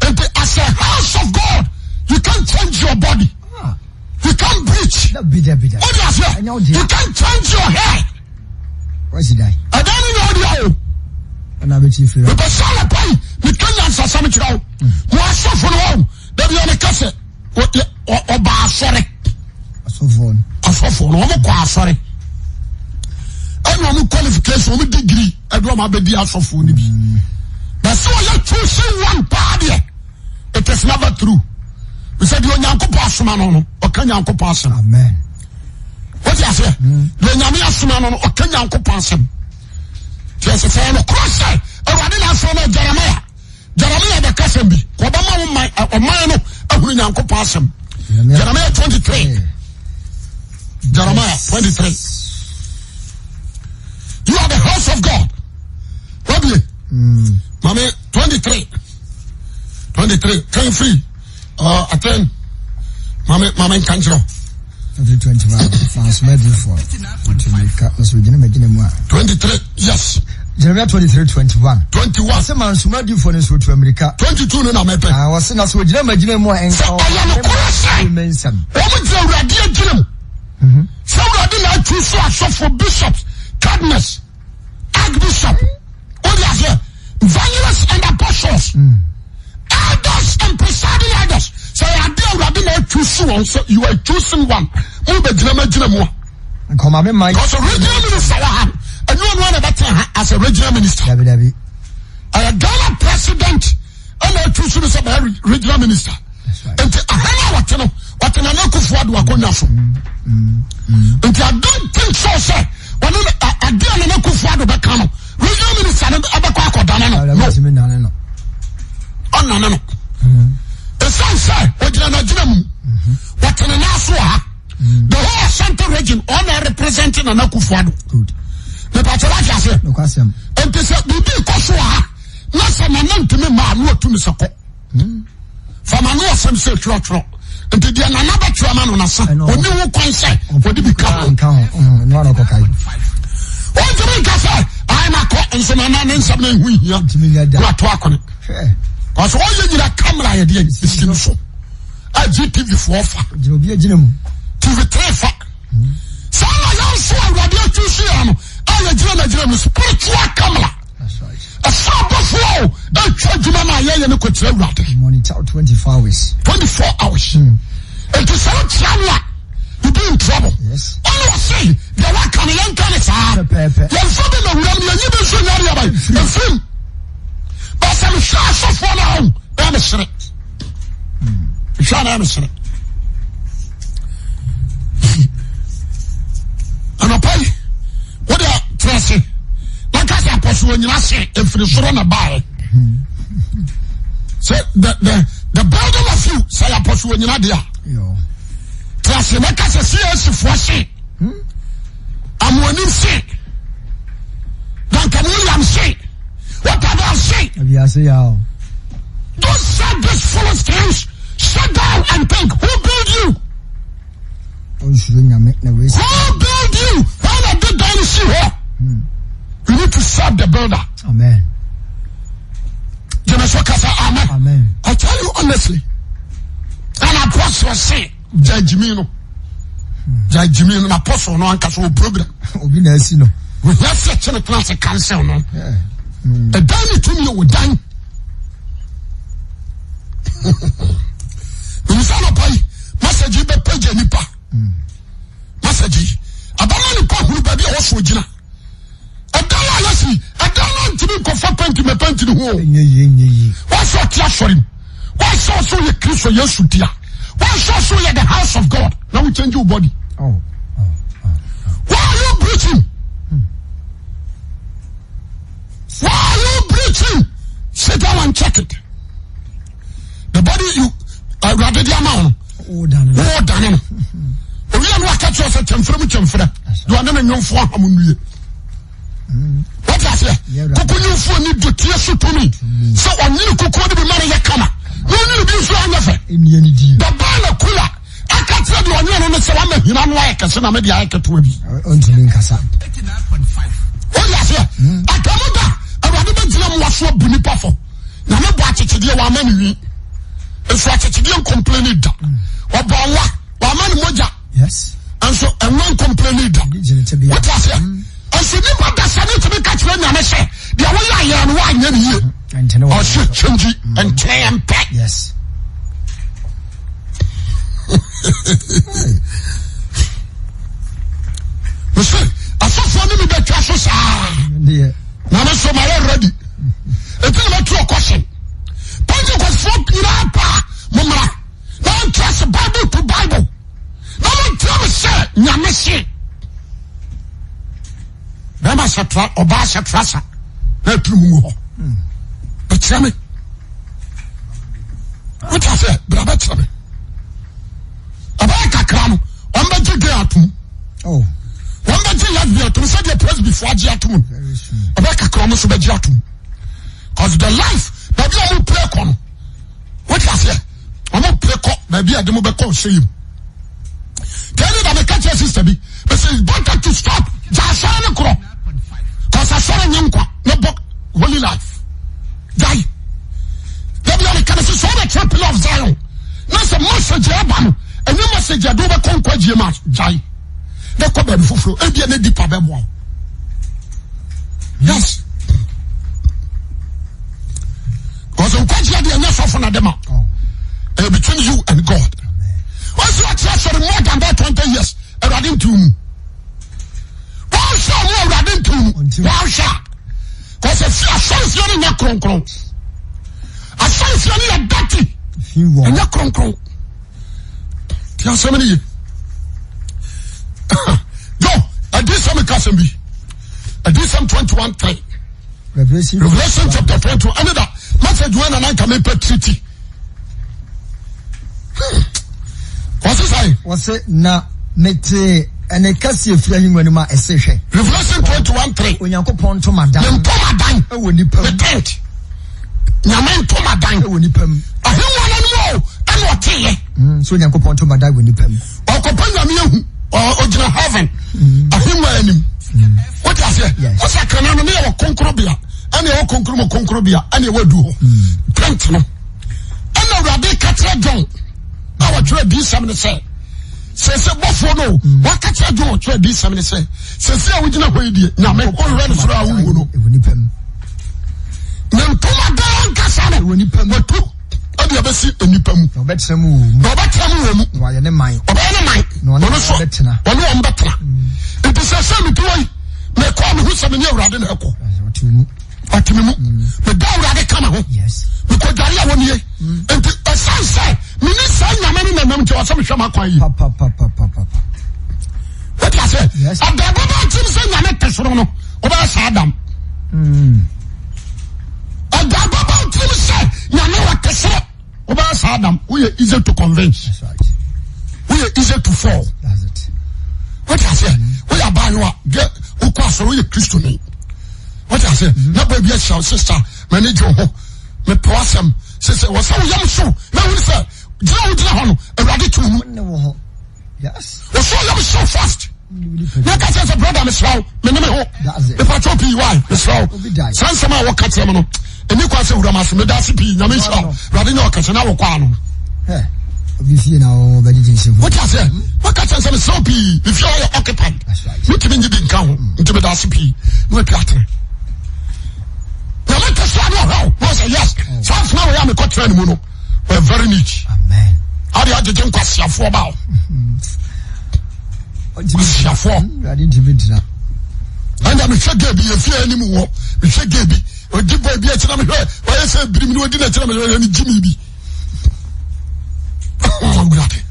Nti as a house of God you can't change your body. Ah. You can't bleach. Dabi dabi dabi. Wode aseɛ you can't change your hair. Wasi dan. Ɛdan no nyɛ ɔde o. Ɛna abɛkyi firi. Mepɛ sɛ anɔpa yi meka nyansasɛm kyerɛ wo. Mo asɔfo no wɔn dabi a meka sɛ ɔba asɔre. Asɔfoɔ no. Asɔfoɔ no wɔn kɔ asɔre. Ɛna wɔn qualification wɔn degree ɛde wɔn abɛdi asɔfoɔ no bi. Na sɛ ɔyɛ choosing one paa deɛ it is never true. Sɛ deɛ Onyankopɔn asoma no no ɔka Nyankopɔn asɛm. Amen. Wote aseɛ? Deɛ Nyame asoma no no, ɔka Nyankopɔn asɛm. Te ɛsɛ sɛ ɔnokorɛ sɛ Awurade na asoma no Jeremia. Jeremia bɛka asɛm bi, ɔbɛma wo man, ɔman no ahunu Nyankopɔn asɛm. Jeremia 23. Jeremiah 23. You are the house of God. Wabie. Mami 23. 23. Can free. Uh, atɛn maame maame nka nkyerɛ 21 fansoma adiifoɔ ntumirika nso gyina magyina mu a 23 yes Jeremiah 23 21 21 ɔsɛ mansoma adiifoɔ no nso otu amirika 22 no na mɛpɛ ah, ɔsɛ na sɛ ogyina magyina mu a ɛnka sɛ ɔyɛ nokorɛ sɛ wɔn gyina awurade agyina mu mhm. sɛ awurade na atu so asɔfo bishops cardinals archbishop wode aseɛ. source. Mm. Elders and presiding elders. Sɛ yɛ ade awurade na atwi so wɔn sɛ you are choosing one. Mo bɛ gyina ma gyina mu a. Nkɔma mi ma. Because regional minister wɔ ha. Ɛnyɛ ɔno ana bɛtena ha as a regional minister. Dabi dabi. Ɛyɛ Ghana president ɛna atwi so no sɛ bɛyɛ regional minister. Nti ahɛn a wɔte no wɔte Nana Akufo Addo akonnwa so. Nti I don't think so sɛ ɔno ade a Nana Akufo Addo bɛka no regional minister no ɛbɛkɔ akɔdane no. No. Ɔnane no. Ɛsiane sɛ ɔgyina n'agyina mu wɔte ne nan so wɔ ha. The whole Ashanti region ɔna represent Nana Akufo Addo. Mepatɛ wate aseɛ. Nti sɛ biribi kɔ so wɔ ha na sɛ Nana ntumi mmaa no ɔtumi sɛ kɔ. Fama no asɛm sɛ twerɛtwerɛ nti deɛ nana bɛtwerɛ ama no nasa ɔni ho kwan sɛ ɔde bi ka ho. Ɔntumi nka sɛ ayɛ na kɔ nso nana ne nsɛm no ɛho hia na wato akɔne. Kɔsɛ ɔyɛ nyina kamera yɛde ɛsi no so a GTV foɔ fa TV3 fa saa na yɛn nso awurade atwi so yɛn no a yɛgyina nagyina mu spiritual camera. Ɛsɛ abɔfoɔ o ɛtwa adwuma no a yɛyɛ no kɔkyerɛ awurade. Monitor 24 hours. 24 hours. Nti sɛ wokyerɛ no a you be in trouble. Yes. Ɔne ɔse deɛ waka no yɛnka ne saa. Pɛpɛɛpɛ. Yɛmfa bi ma wuram no yɛnyi bi nso nyɛ adeɛ aban. Mfirim. Bɛsɛ mehwɛ asɔfoɔ no a na mesere. Mehwɛ a na mesere. Anɔpa yi wode tena ase na ka sɛ apɔso wɔ nyina se ɛfiri soro na baeɛ sɛ the the the building of you sɛ yɛ apɔso wɔ nyina deɛ a tena ase na ka sɛ CAC foɔ se amoanim se Duncan Williams se whatever se. Don't say this foolish things. Sit down and think who build you. Who build you? Why not did dan si hɔ? You need to serve the builder. Amen. Jẹ́mi sọ kasa amen. Amen. I tell you honestly. An apostle say, judge me no. Judge me no. Apostle no ankasa wɔ program. Obi na esi no. Ohia sɛ kyene tena ase cancel no. Ɛdan ne tumi wɔ dan. Nsa nɔpa yi message yi bɛpagya nipa. Message yi abama nipa hunu baabi a wɔso gyina. Ɛdan a yɛsi ɛdan no ntumi nkɔfa pɛnti mɛ pɛnti ne ho o. Wɔsɛ ɔte asɔre mu. Wɔsɛ ɔsɛ ɔyɛ Kristo Yesu dea. Wɔsɛ ɔsɛ ɔyɛ the house of God. Na wo change your body. Oh, oh, oh, Why are you preaching? Why are you preaching? Sit down and check it. The body you awurade de ama wo wo dane no. Owia no aka kyerɛ sɛ kyɛmfrɛ mu kyɛmfrɛ. Deɛ ɔne ne nwomfoɔ aham nnue. Wọ́n aseɛ koko nwomfoɔ ni doteɛ so tumi sɛ ɔnyini kukuo no bi ma no yɛ kama na ɔnyini bi nso anyɛ fɛ. Dabaa na kula aka kyerɛ deɛ ɔnyɛ no no sɛ wama hina no ayɛ kɛse na mede ayɛ ketewa bi. Ɔntumi nkasa. Wọ́n aseɛ atamu da awurade bɛgyina mu waso abu nipa fɔ. Nyame bɔ akyekyedeɛ wama ne wi nso akyekyedeɛ nkɔmpleni da. Ɔbɔ nwa wama ne mogya nso ɛnwa nkɔmpleni da. Wote aseɛ nso nipa dasa ne tumi ka kyerɛ Nyame sɛ deɛ woyɛ ayɛ no woanyɛ ne yie. Ɔhyɛ kyɛngyi nkyerɛ yɛn pɛ. Mese asɔfoɔ ne mi bɛtwa so saa. Na me nso mayɛ ready. Eti na mɛtu ɔkɔhyɛn. Pentecostfoɔ nyinaa paa mo mmra na wɔntra se Bible to Bible na wɔntra me sɛ Nyame se. Bɛrima hyɛ tra ɔbaa hyɛ trasa na aturu mu hɔ. Bɛkyerɛ me. Wote aseɛ bra bɛkyerɛ me. Ɛbɛyɛ kakra no wɔn bɛgye gay atom. Oh. Wɔn bɛgye lesbian atom sɛdeɛ presbyfoɔ agye atom no. Ɛbɛyɛ kakra wɔn nso bɛgye atom. Cause the life baabi a wɔn pere kɔ no wote aseɛ wɔn pere kɔ baabi a de mo bɛkɔ ɔsɛ yi mu. Tẹ́lẹ̀ na meka kyerɛ sister bi bɛsɛ it's better to stop gya asɔre no korɔ cause asɔre nye nkwa ne bɔ holy life gyae dabi a meka ne sɛ sɛ ɔbɛkyerɛ pillar of Zion na sɛ message ɛba no ɛnyɛ message ɛde wobɛkɔ nkwagyeɛ mu a gyae na kɔ baabi foforɔ ebia ne dipa bɛboa wo yes. Kɔsɛ nkwagyeɛ deɛ ɛnyɛ sɔfo na de ma. Oh. Ɛyɛ between you and God. Wɔsi ɔkyerɛ sɔre more than that 20 years. Awurade nti mu. Wɔnhwɛ ɔmo awurade nti mu. Wɔnhwɛ a. Kɔsɛ fi asɔre fie no nyɛ kronkron. Asɔre fie no yɛ dirty. Ɛnyɛ kronkron. Ti asɛm no ye. Yo, adiyisɛm ka asɛm bi. Adiyisɛm 21:3. Revelation, Revelation chapter 21. Ɛne da message wei na nanka mepɛ treaty. Wɔse sɛn? Wɔse na metee ɛne kɛseɛ firi ahengua no mu a ɛse hwɛ. Revelation 21:3. Onyankopɔn ntomadan. Ne ntomadan. Ɛwɔ nipa mu. Ne tent. Nyame ntomadan. Ɛwɔ nipa mu. Ahengua no anim o ɛna ɔteeɛ. So Onyankopɔn ntomadan wɔ nipa mu. Ɔkɔpɛ Nyame ahu ɔgyina heaven ahengua anim. Wote aseɛ? Wosɛ kana no ne yɛwɔ kronkronbea ɛna ɛwɔ kronkron mu kronkronbea ɛna ɛwɔ adu hɔ. Tent no. Ɛna Awurade ka kyerɛ John a wɔtwerɛ adiyisɛm no sɛ sɛsɛ bɔfoɔ no waka kyerɛ John ɔtwerɛ adiyisɛm no sɛ sɛsɛ a wogyina hɔ yi deɛ Nyame wohwɛ no soro a wohu no. Ne ntoma daa nkasa no watu ɛde ɛbɛsi nnipa mu. Na ɔbɛtena mu wɔ mu. Na ɔbɛtena mu wɔ mu. Na wayɛ ne man. Ɔbɛyɛ ne man. Na ɔne wɔn bɛtena. Ɔne wɔn bɛtena. Nti sɛ sɛ mete hɔ yi, mekɔ mehu sɛ mene Awurade na ɛkɔ. Ɔte mu. Ɔte me mu. Meda Awurade ka me ho. Mekɔ dware a wɔnie. Nti ɛsan sɛ mene saa Nyame no nanam nti ɔsɛ mehwɛ m'akwan yi. Wote aseɛ? Adaebɔ bɛ nkyim sɛ Nyame te soro no, wobɛyɛ saa dam. Adaebɔ bɛ nkyim sɛ Nyame ɔte soro, wobɛyɛ saa dam. Woyɛ easy to convince. Woyɛ easy to fall. Wote aseɛ? Woyɛ abaayewa, wokɔ asɔre, woyɛ Kristoni. Wote aseɛ? Na baabi ahyia wo sista, m'ani gye wo ho, mepɛ w'asɛm. Sɛ sɛ wɔ sɛ woyam so na wone sɛ gyina wogyina hɔ no, Awurade te wo mu. Wɔsɔ yam so fast. Na ka kyerɛ sɛ brother mesrɛ wo me ne me ho. Mepakyɛw pii why mesrɛ wo. Saa nsɛm a wɔka kyerɛ me no ɛni kwan sɛ wura ma so meda ase pii nyame nhyira wo. Awurade nyɛ ɔkɛse na wokɔ ano. Wote aseɛ wɔka kyerɛ sɛ mesrɛ wo pii me fie hɔ yɛ occupied. Metumi nye bi nka ho nti meda ase pii na watwa atene. Nyame kɛse a ne ɔhwɛ wo na ɔsɛ yes saa mfena wɔ yɛ a mekɔtena ne mu no. We're very neat. Amen. Ade agyegye nkwasiafoɔ ba o. Nkwasiafoɔ. Ɛnna mehwɛ gay bi yɛ fie anim wɔ mehwɛ gay bi odi boy bi akyi na mehwɛ wɔyɛ sɛ birim na odi n'akyi na mehwɛ ne gyimi bi. Ɔwurade.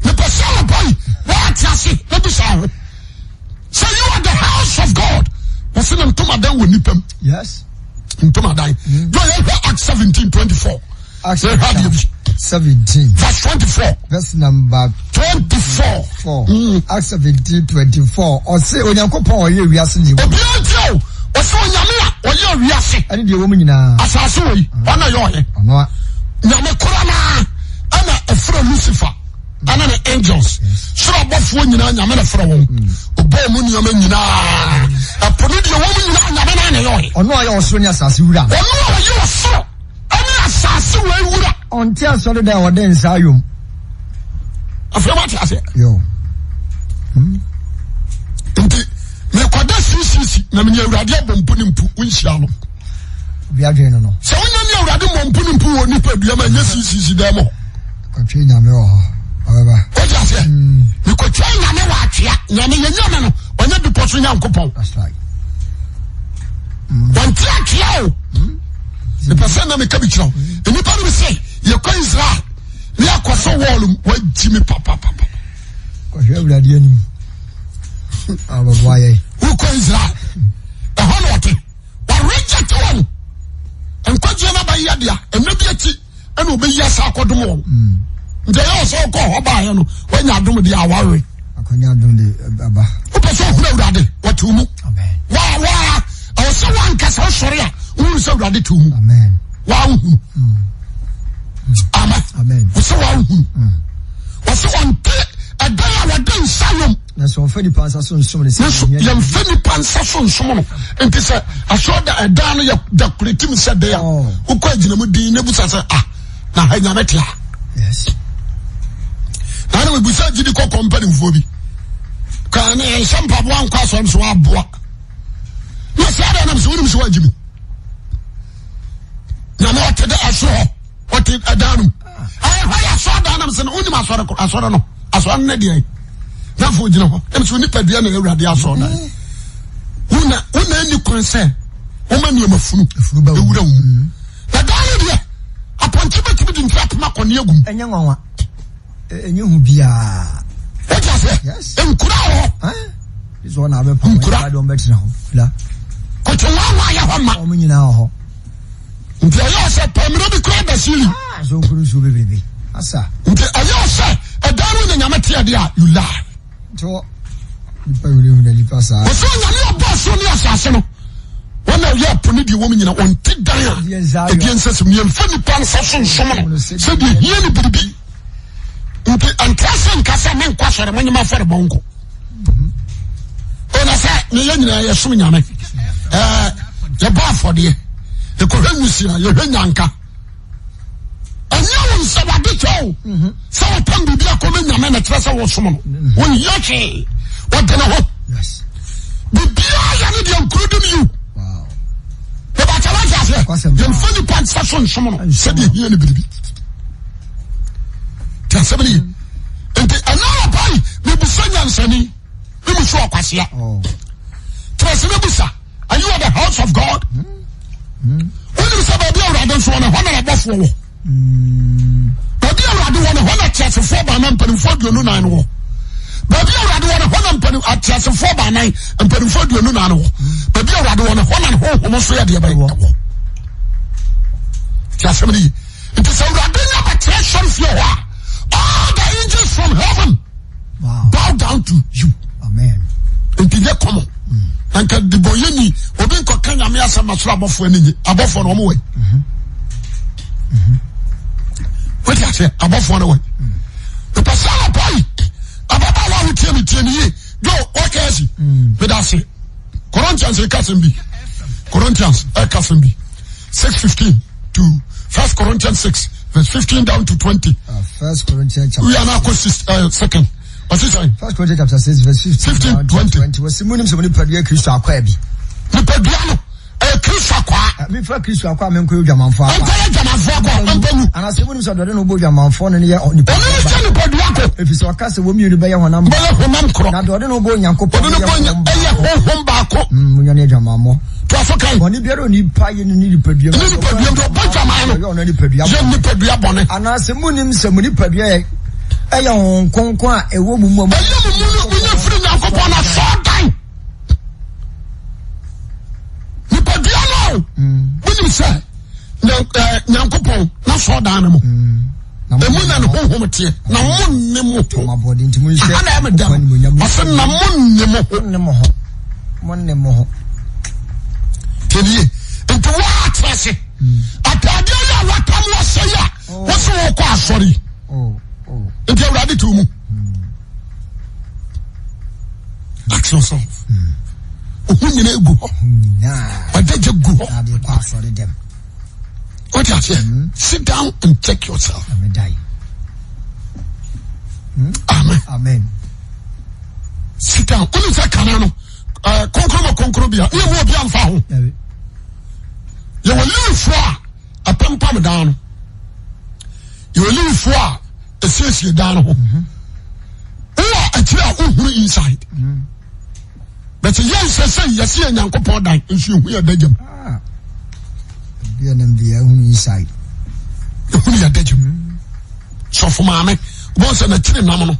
Mepɛ sɛ ɔbɔ yi wɔate ase na bisa ho. Sɛ you are the house of God. Wɔsi na ntomadan wɔ nipa mu. Yes. Ntomadan. Mm. Yɛ yɛ hwɛ Acts 17:24. Acts yɛ hwɛ adeɛ bi. 17. Verse 24. Verse number 24. 4. Mm. Acts 17:24. Ɔse Onyankopɔn ɔyɛ wiase ne ewu. Obiara nti o. Ɔse Onyame a ɔyɛ wiase. Ɛne deɛ ɛwɔ mu nyinaa. Asase wɔ yi. Ɔna yɛ ɔyɛ. Ɔno a. Nyame kora naa ɛna ɛfrɛ Lucifer. ɛne ne angels soro abɔfoɔ nyinaa nyame na frɛ wɔn ɔbɔɔ mu nneɛma nyinaa ɛpo ne deɛ wɔn nyinaa nyame na na ɛyɛ ɔyɛ ɔno a ɔyɛ ɔsoro ne asase wura ɔno a ɔyɛ ɔsoro ɛne asase wɔ wura ɔnte asɔre da a ɔde nsa ayom afei wate aseɛ yo nti mekɔda sisisi na mene awurade abɔ mpo ne mpu wonhyia no obi adwene no no sɛ wonya ne awurade mmɔ mpo ne mpu wɔ nipa dua ma ɛnyɛ sisisi dɛm hɔ Kɔtwe nyame wɔ hɔ ɔbɛba. O ti aseɛ. Mekɔtwa nyame wɔ atwea. Nyame yɛ nyame no ɔnyɛ bepɔ so nyankopɔn. That's right. Wɔnte atwea o. Mepɛ sɛ na meka bi kyerɛ wo. Nnipa no bi sɛ yɛkɔ Israel ne yɛakɔ so wɔɔl mu wɔagyi me papapapa. Kɔhwɛ awurade anim. Abɛboa yɛ. Wokɔ Israel ɛhɔ na ɔte. Wɔreject wɔn. Nkwagyeɛ no abayɛ dea ɛnɛ bi akyi. ɛna ɔbɛyi asa akɔdom wɔn mm. nti ɛyɛ ɔsɛ ɔkɔ hɔ baayɛ no wanya adom deɛ awawe wopɛ sɛ ɔhunu awurade wɔte mu waa waa ɛwɔ sɛ wankasa wosɔre a wohunu sɛ awurade te mu waa wohunu mm. amen wɔ sɛ waa wohunu mm. wɔ sɛ ɔnte ɛdan a wɔde nsa yom Nanso wɔmfa nipa nsa so nsom no sɛ Nanso yɛmfa nipa nsa so nsom no. Nti sɛ asɔre da ɛdan no yɛ decorative sɛ dɛn a, oh. wokɔ agyina mu din na busa sɛ ah na ha nyame te a. Yes. Na na mebusa gyidi kɔkɔɔ mpanimfoɔ bi. Kaa ne yɛnhyɛ mpaboa nkɔ asɔre so aboa. Na sɛ adɛn nam sɛ wonim sɛ woagye mi. Nyame ɔte. ɛdan no mu. Ɛyɛ hɔ yɛ asɔre dan nam sɛ no wonim asɔre asɔre no asɔre no deɛ na afɔ gyina hɔ ɛm sɛ onipadua na awurade asɔre dan. Wona wona ɛni kwan sɛ wɔma nneɛma funu ewura wo mu. Na dan no deɛ apɔnkye bɛtumi de nti apem akɔ ne agum. Ɛnyɛ nwanwa. Ɛnyɛ hu biara. Wote aseɛ? Nkura wɔ hɔ. Sɛ ɔna abɛpa wɔn Nkura. ɛda deɛ wɔbɛtena hɔ. La. Kɔtwe wɔn a ayɛ hɔ ma. Wɔn nyinaa wɔ hɔ. Nti ɛyɛ sɛ pɛmina bi kura da sili. Ah, so nkuru nsuo bebrebe. Asa. Nti ɛyɛ sɛ ɛdan no nyɛ nyame teɛ deɛ a you lie. Nti wɔ nipa wuli nipa saa. Wɔsɛ nyame ɔbɔ soro ne asase no. Wɔn a ɔyɛ ɛpo ne deɛ wɔm nyina wɔnte dan a ɛdeɛ nsa sim. Yɛmfa nipa nsa so nsom no sɛdeɛ hia ne biribi. Nti ɛntra sɛ nka sɛ menkɔ asɔre mo nyema afɔre bɔ nko. Ɔna sɛ ne yɛ nyinaa yɛsom nyame. Ɛɛ yɛbɔ afɔdeɛ. Yɛkɔhwɛ nwusia, yɛhwɛ nyanka. Ɛnyɛ wo nsɛ wade kyɛ o. Sɛ wɔtam biribi akɔmɛ nyame na kyerɛ sɛ wɔsom no. Wɔnhia hwee. Wɔde ne ho. Biribiara yɛ ne deɛ including you. Bɛbɛkyɛ wate aseɛ. Yɛmfa nipa nsa so nsom no sɛdeɛ hia ne biribi. Te asɛm no ye. Nti ɛna anɔpa yi mebusa nyansani memusu ɔkwasea. Tena ase na busa. Are you at the house of God? Wonim sɛ baabi awurade nso wɔ no hɔ na abɔfoɔ wɔ. Baabi awurade wɔ no hɔ na ateasefoɔ baanan mpanimfoɔ 24 no wɔ. Baabi awurade wɔ no hɔ na mpanim ateasefoɔ baanan mpanimfoɔ 24 no wɔ. Baabi awurade wɔ no hɔ na ne honhom nso yɛ deɛ bɛyɛ wɔ. Te asɛm no ye. Nti sɛ awurade nya bɛtena sɔre fie hɔ a all the angels from heaven Wow. bow down to you. Amen. Nti nyɛ kɔmɔ. Na nka dibɔnyɛni obi nkɔka nyame asɛm ma soro abɔfoɔ ani nye. Abɔfoɔ no wɔn wɔ yi. Wote aseɛ abɔfoɔ no wɔ yi. Mepɛ sɛ anɔpa yi ababaawa a wotie me tie me yie. Jo wɔka asi. Meda ase. Corinthians ɛka asɛm bi. Corinthians ɛka asɛm bi. 6:15 to First Corinthians 6 verse 15 down to 20. First Corinthians chapter. We are now six, second. Ɔsi sɛn. First Corinthians chapter 6 verse 15, 15 down to 20. 20. Wɔsi mu nim sɛ mo nipadua Kristo akwaa bi. Nipadua no ɛyɛ Kristo akwaa. Mefa Kristo akwaa me nkɔyɛ odwamanfoɔ akwaa. Nkɔyɛ odwamanfoɔ akwaa mpɛ mu. Anaasɛ mu nim sɛ ɔdɔde na ɔbɔ odwamanfoɔ no ne yɛ nipadua Ɔno ne sɛ nipadua ko. Ɛfiri sɛ ɔka sɛ wɔn mmienu bɛyɛ honam baako. Bɛyɛ honam korɔ. Na deɛ ɔde ne ho bɔ Onyankopɔn Ɔde ne no bɔ yɛ honhom ɛyɛ baako. honhom baako. Munya ne adwamammɔ. To aso kan. Bɔne biara onipa yɛ ne ne nipadua mu. Ne nipadua mu ɔbɔ dwaman no. Ɔyɛ ɔno nipadua Yɛ bɔne. nipadua bɔne. Anaasɛ munim sɛ mo nipadua yɛ ɛyɛ Honhom Kronkron a ɛwɔ mo mu a mo. Ɛyɛ mo mu no monya firi Nyankopɔn na sɔɔdan. Nipadua no monim sɛ Nyankopɔn na sɔɔdan no mo. Emu na ne honhom teɛ na mo nne mo ho. Aha na ɛmɛ dɛm. Ɔsɛ na mo nne mo ho. Mo nne mo ho. Mo nne mo ho. Tẹ̀lé nti wọ́n á tẹ̀ ase. Ataadeɛ yi a watam wɔsɛ yi a wɔsɛ wɔkɔ asɔre. Nti awurade tu mu. Ask yourself. Ohun nyina egu hɔ. Ɔdɛgye gu hɔ. What you say? Sit down and check yourself. Amen. Amen. Sit down. Wọ́n sẹ́ kànáà no, kọ́nkọ́rọ́ ma kọ́nkọ́rọ́ bia, ní ẹ̀mú obi ànfà ho. Yẹ wọ Lewifoɔ a ɛpempam dan no. Yɛ wɔ Lewifoɔ a esiesie dan no ho. Wowɔ akyire a wohunu inside. But yɛn sɛ sɛ yɛsi yɛ Nyankopɔn dan nso yɛhu yɛ da gyam. Bia nam bia ehunu inside. Ehunu yɛ da gyam. Sɔfo maame, wɔn sɛ n'akyiri nam no,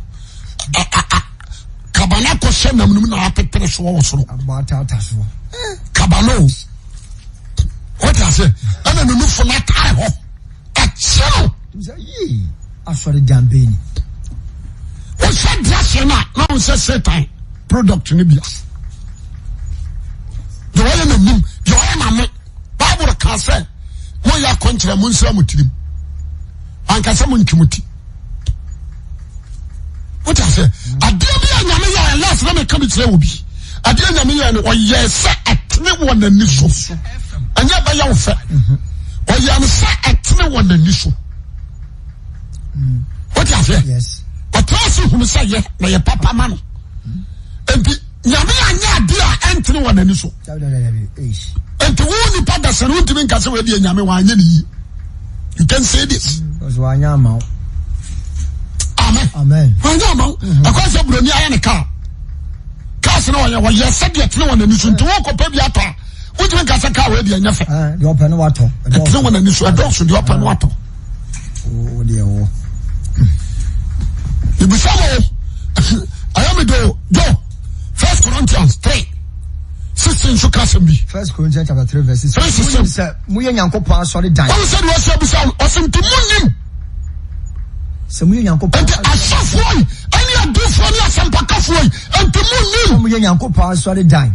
kabana kɔhyɛ nam no mu na apepere soɔ wɔ soro. Abɔ ataata soɔ. Kabana o. Wɔte aseɛ ɛna ne nufo n'atae hɔ. Ɛkyɛ no. Asɔre dan bɛn ni. Wohwɛ dressing no a na wo sɛ Satan product no bia. Deɛ ɔyɛ n'anim, deɛ ɔyɛ n'ano. Bible ka sɛ moyɛ akɔnkyerɛ mo nsira mo tirim. Anka sɛ mo ntwe mo ti. Wote aseɛ? Adeɛ bi a Nyame yɛ last na meka bi kyerɛ wɔ bi. Adeɛ Nyame yɛ no ɔyɛ sɛ ɛtene wɔ n'ani so. Ɛnyɛ bɛyɛ wo fɛ. Ɔyɛ no sɛ ɛtene wɔ n'ani so. Wote aseɛ? Ɔtena ase hunu sɛ yɛ na yɛ papa ma no. Nti Nyame anyɛ adeɛ a ɛntene wɔ n'ani so. Nti wo nipa dasani wontumi nka sɛ wɔadi Nyame wanyɛ ne yie. You can say this. Ɔsɛ wanyɛ ama wo. Amen. Amen. Wanyɛ ama wo. Ɛkwan sɛ buroni ayɛ ne kaa. Cars no wɔyɛ wɔyɛ sɛdeɛ tene wɔn ani so nti wɔkɔpɛ bi atɔ a wotumi nka sɛ kaa wei deɛ ɛnyɛ fɛ. Deɛ ɔpɛ no watɔ. Ɛtene wɔn ani so ɛdɔɔso deɛ ɔpɛ no watɔ. Wo deɛ wɔ. Ibisa mo ɛyɛ mi do jo First Corinthians 3:16 nso ka asɛm bi. First Corinthians chapter 3 verse 16. 3:16. Sɛ moyɛ Nyankopɔn asɔre dan. Wɔn sɛ deɛ ɔsɛ abisa ɔsɛ nti mo nim. Sɛ moyɛ Nyankopɔn. Nti asɔfoɔ yi ɛne adiifoɔ ne asɛmpakafoɔ yi nti mo nim. Sɛ moyɛ Nyankopɔn asɔre dan.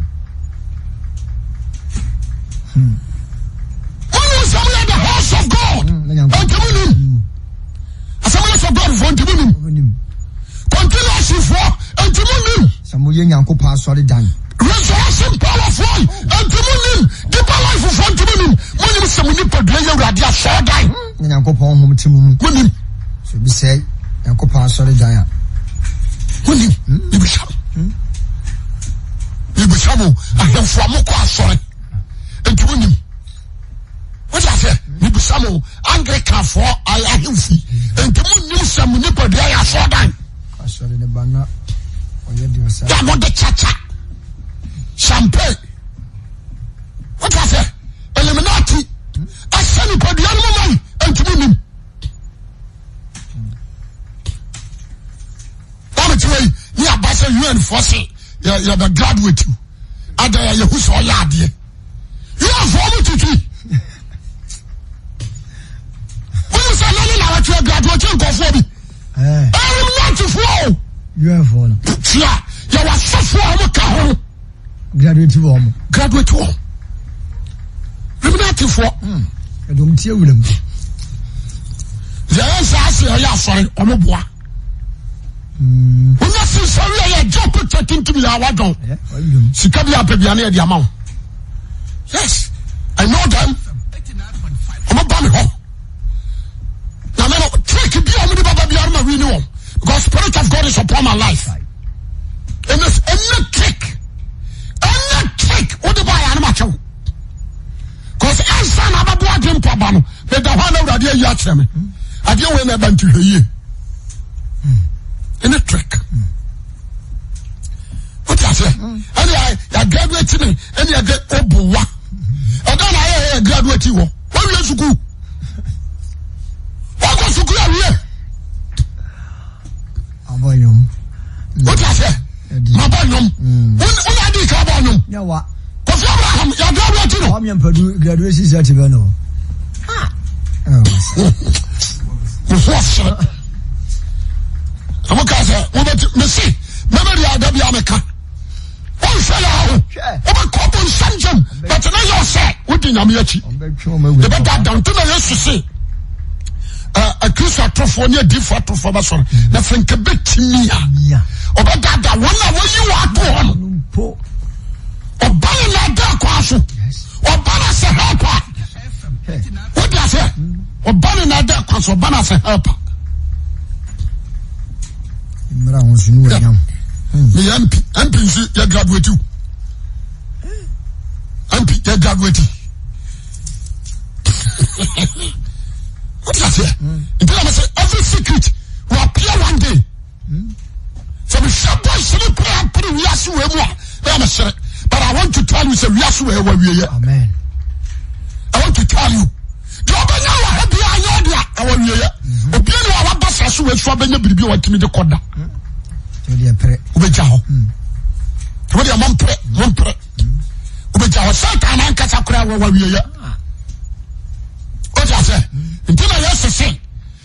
Mo nim sɛ moyɛ the house of God. Nti mo nim. Assemblies of God foɔ nti mo nim. Continuous foɔ nti mo nim. Sɛ moyɛ Nyankopɔn asɔre dan. Resurrection power foɔ nti mo nim. Deeper life foɔ nti mo nim. Mo nim sɛ mo nipadua yɛ Awurade asɔre dan. Na Nyankopɔn honhom te mo mu. Mo nim. Sɛ obi sɛe Nyankopɔn asɔre dan a. Mo nim. Mebisa mo. Mebisa mo ahemfo a mokɔ asɔre nti mo nim. Wọ́n ti ase mebisa mo Anglicanfoɔ ahemfo yi nti mo nim sɛ mo nipadua yɛ asɔre dan. Asɔre ne ba na ɔyɛ deɛ ɔsɛ. Yà mo de kyakya champagne. Wọ́n ti ase Illuminati ɛsɛ nipadua no mu man nti mo nim. Wọ́n ti wɔ yi ní aba sɛ UN foɔ se yɛ yɛ bɛ graduate ada yɛ yɛ hu sɛ ɔyɛ adeɛ. UN foɔ mo titi. Wọ́n sɛ nane na wɔtwe graduate nkɔfoɔ bi. Illuminati foɔ o. UN foɔ no. Tia yɛ wɔ asɔfoɔ a wɔn ka ho. Graduate wɔn. Graduate wɔn. Illuminati foɔ. Ɛdɔm tie wura mu. Yɛ yɛ sɛ ase yɛ yɛ asɔre wɔn boa. Wọ́n yɛ sisan wi yɛ jɔ picture tintim yɛ awa dɔn. Sika bi apɛ bi ano yɛ di ama wo. Yes, I know them. Wɔn ba mi hɔ. Na mi no trick bi a wɔn de baba bi aroma wi ni wɔn because spirit of God is upon my life. Ɛnɛ ɛnɛ trick ɛnɛ trick wọ́n de ba yɛ anam akyɛw. Cause ansa na abɛbo ade mpo aba no meda hɔ a na awurade ayi akyerɛ me adeɛ wei na ɛba nti hwɛ yie ɛne trick wote aseɛ ɛne yɛ graduate me ɛne yɛde obowa ɛda na ayɛ yɛ graduate wɔ wɔwie sukuu wɔkɔ sukuu awie wote aseɛ mabɔ nnwom wona adi ka bɔ nnwom Kofi Abraham yɛ graduate no. Wàá mpadu graduation cert bɛ no. Ofu ɔsere. Ɛmo ka sɛ wobɛti mesi mɛmɛ di ada bi ameka. Wɔnhwɛ yɛ aho. Wobɛkɔ bɔ nsɛm gyam bɛtɛ ne yɛ ɔsɛ wodi nyame akyi. Yɛbɛda adante na Yesu se Akristo atorofoɔ ne adiifoɔ atorofoɔ bɛsɔre na sɛ nka bɛtumi a ɔbɛdaadaa wɔn a wɔyi wɔn ato hɔ no. Ɔba no naadaa kwan so. Ɔba no sɛ helper. Wode aseɛ? Ɔba no naadaa kwan so. Ɔba no sɛ helper. Mmara ho so ne wanyam. Meyɛ MP. MP nso yɛ graduate. MP yɛ graduate. Wode aseɛ? Nti na mese every secret will appear one day. Sɛ mehwɛ boys no pere apere wiase wei mu a na mesere but I want to tell you sɛ wiase wei wɔ wieɛ. Amen. I want to tell you deɛ ɔbɛnya wɔ ha biara nyɛ ɔde a ɛwɔ wieɛ. Mhm. Obi ne wa waba saa so wei so abɛnya biribi a watumi de kɔ da. Wobɛgya hɔ. Wobɛdeɛ mompere mompere. Wobɛgya hɔ Satan ankasa koraa wɔ wɔ wieɛ. Wode asɛ nti na yɛsese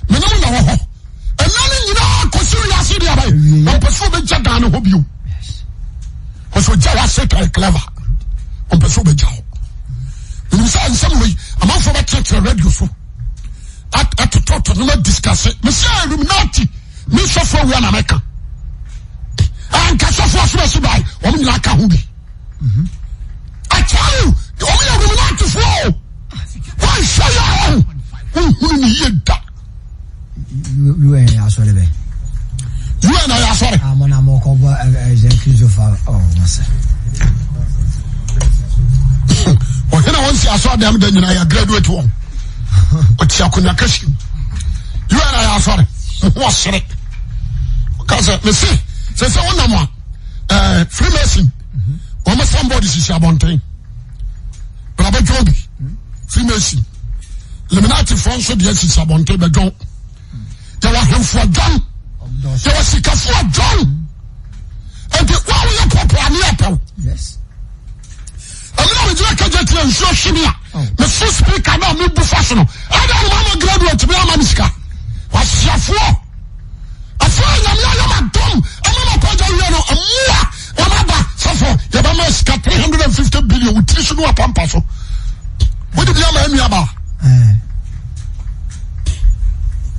mene mo na wɔ hɔ ɛna no nyinaa kɔsi wiase deɛ abae ɔmpɛ sɛ ɔbɛgya dan no hɔ bio ɔsɛ ɔgya hɔ Satan clever ɔmpɛ sɛ ɔbɛgya hɔ menim sɛ nsɛm wei amanfoɔ bɛkyerɛkyerɛ radio so atotɔtɔ no ma discuss mesɛ Illuminati me sɔfoɔ wia na mɛka anka sɔfoɔ asoma si bae wɔn nyinaa ka ho bi I tell you wɔn yɛ Illuminati foɔ wɔnhwɛ yɛ ɔho wohunu ne yie da UN yɛ asɔre bɛ. UN yɛ asɔre. Àmọ́ náà mo kọ́ bọ́ ẹ̀ẹ́dẹ́ Christopher ọ̀ wọ́n sẹ́. Ɔhene a wɔnsi asɔre dɛm da nyinaa yɛ graduate wɔn. Ɔte akonnwa kɛse mu. Ho ɔsere. Ka sɛ mese sɛ sɛ wonam a ɛɛ Freemason wɔn sanbɔɔd sisi abɔnten. Bra bɛdwɔn bi. Freemason. Illuminati foɔ nso deɛ sisi abɔnten bɛdwɔn. Yɛwɔ ahemfo adwɔn. Yɛwɔ sikafo adwɔn. Nti wɔn a wɔyɛ pɔpɔ ani apɛw. Ɛmi na megyina kagya tia nsuo hwe mi a meso speaker na mebu fa so no ɛna ne mama graduate mi ama me sika wasiafoɔ afei nyame ayɛ ma dɔm ama ma pagya wie no mmoa wɔn aba sɔfo yɛbɛma sika 350 billion wo tiri so ne wapampa so wode bi ama anua ba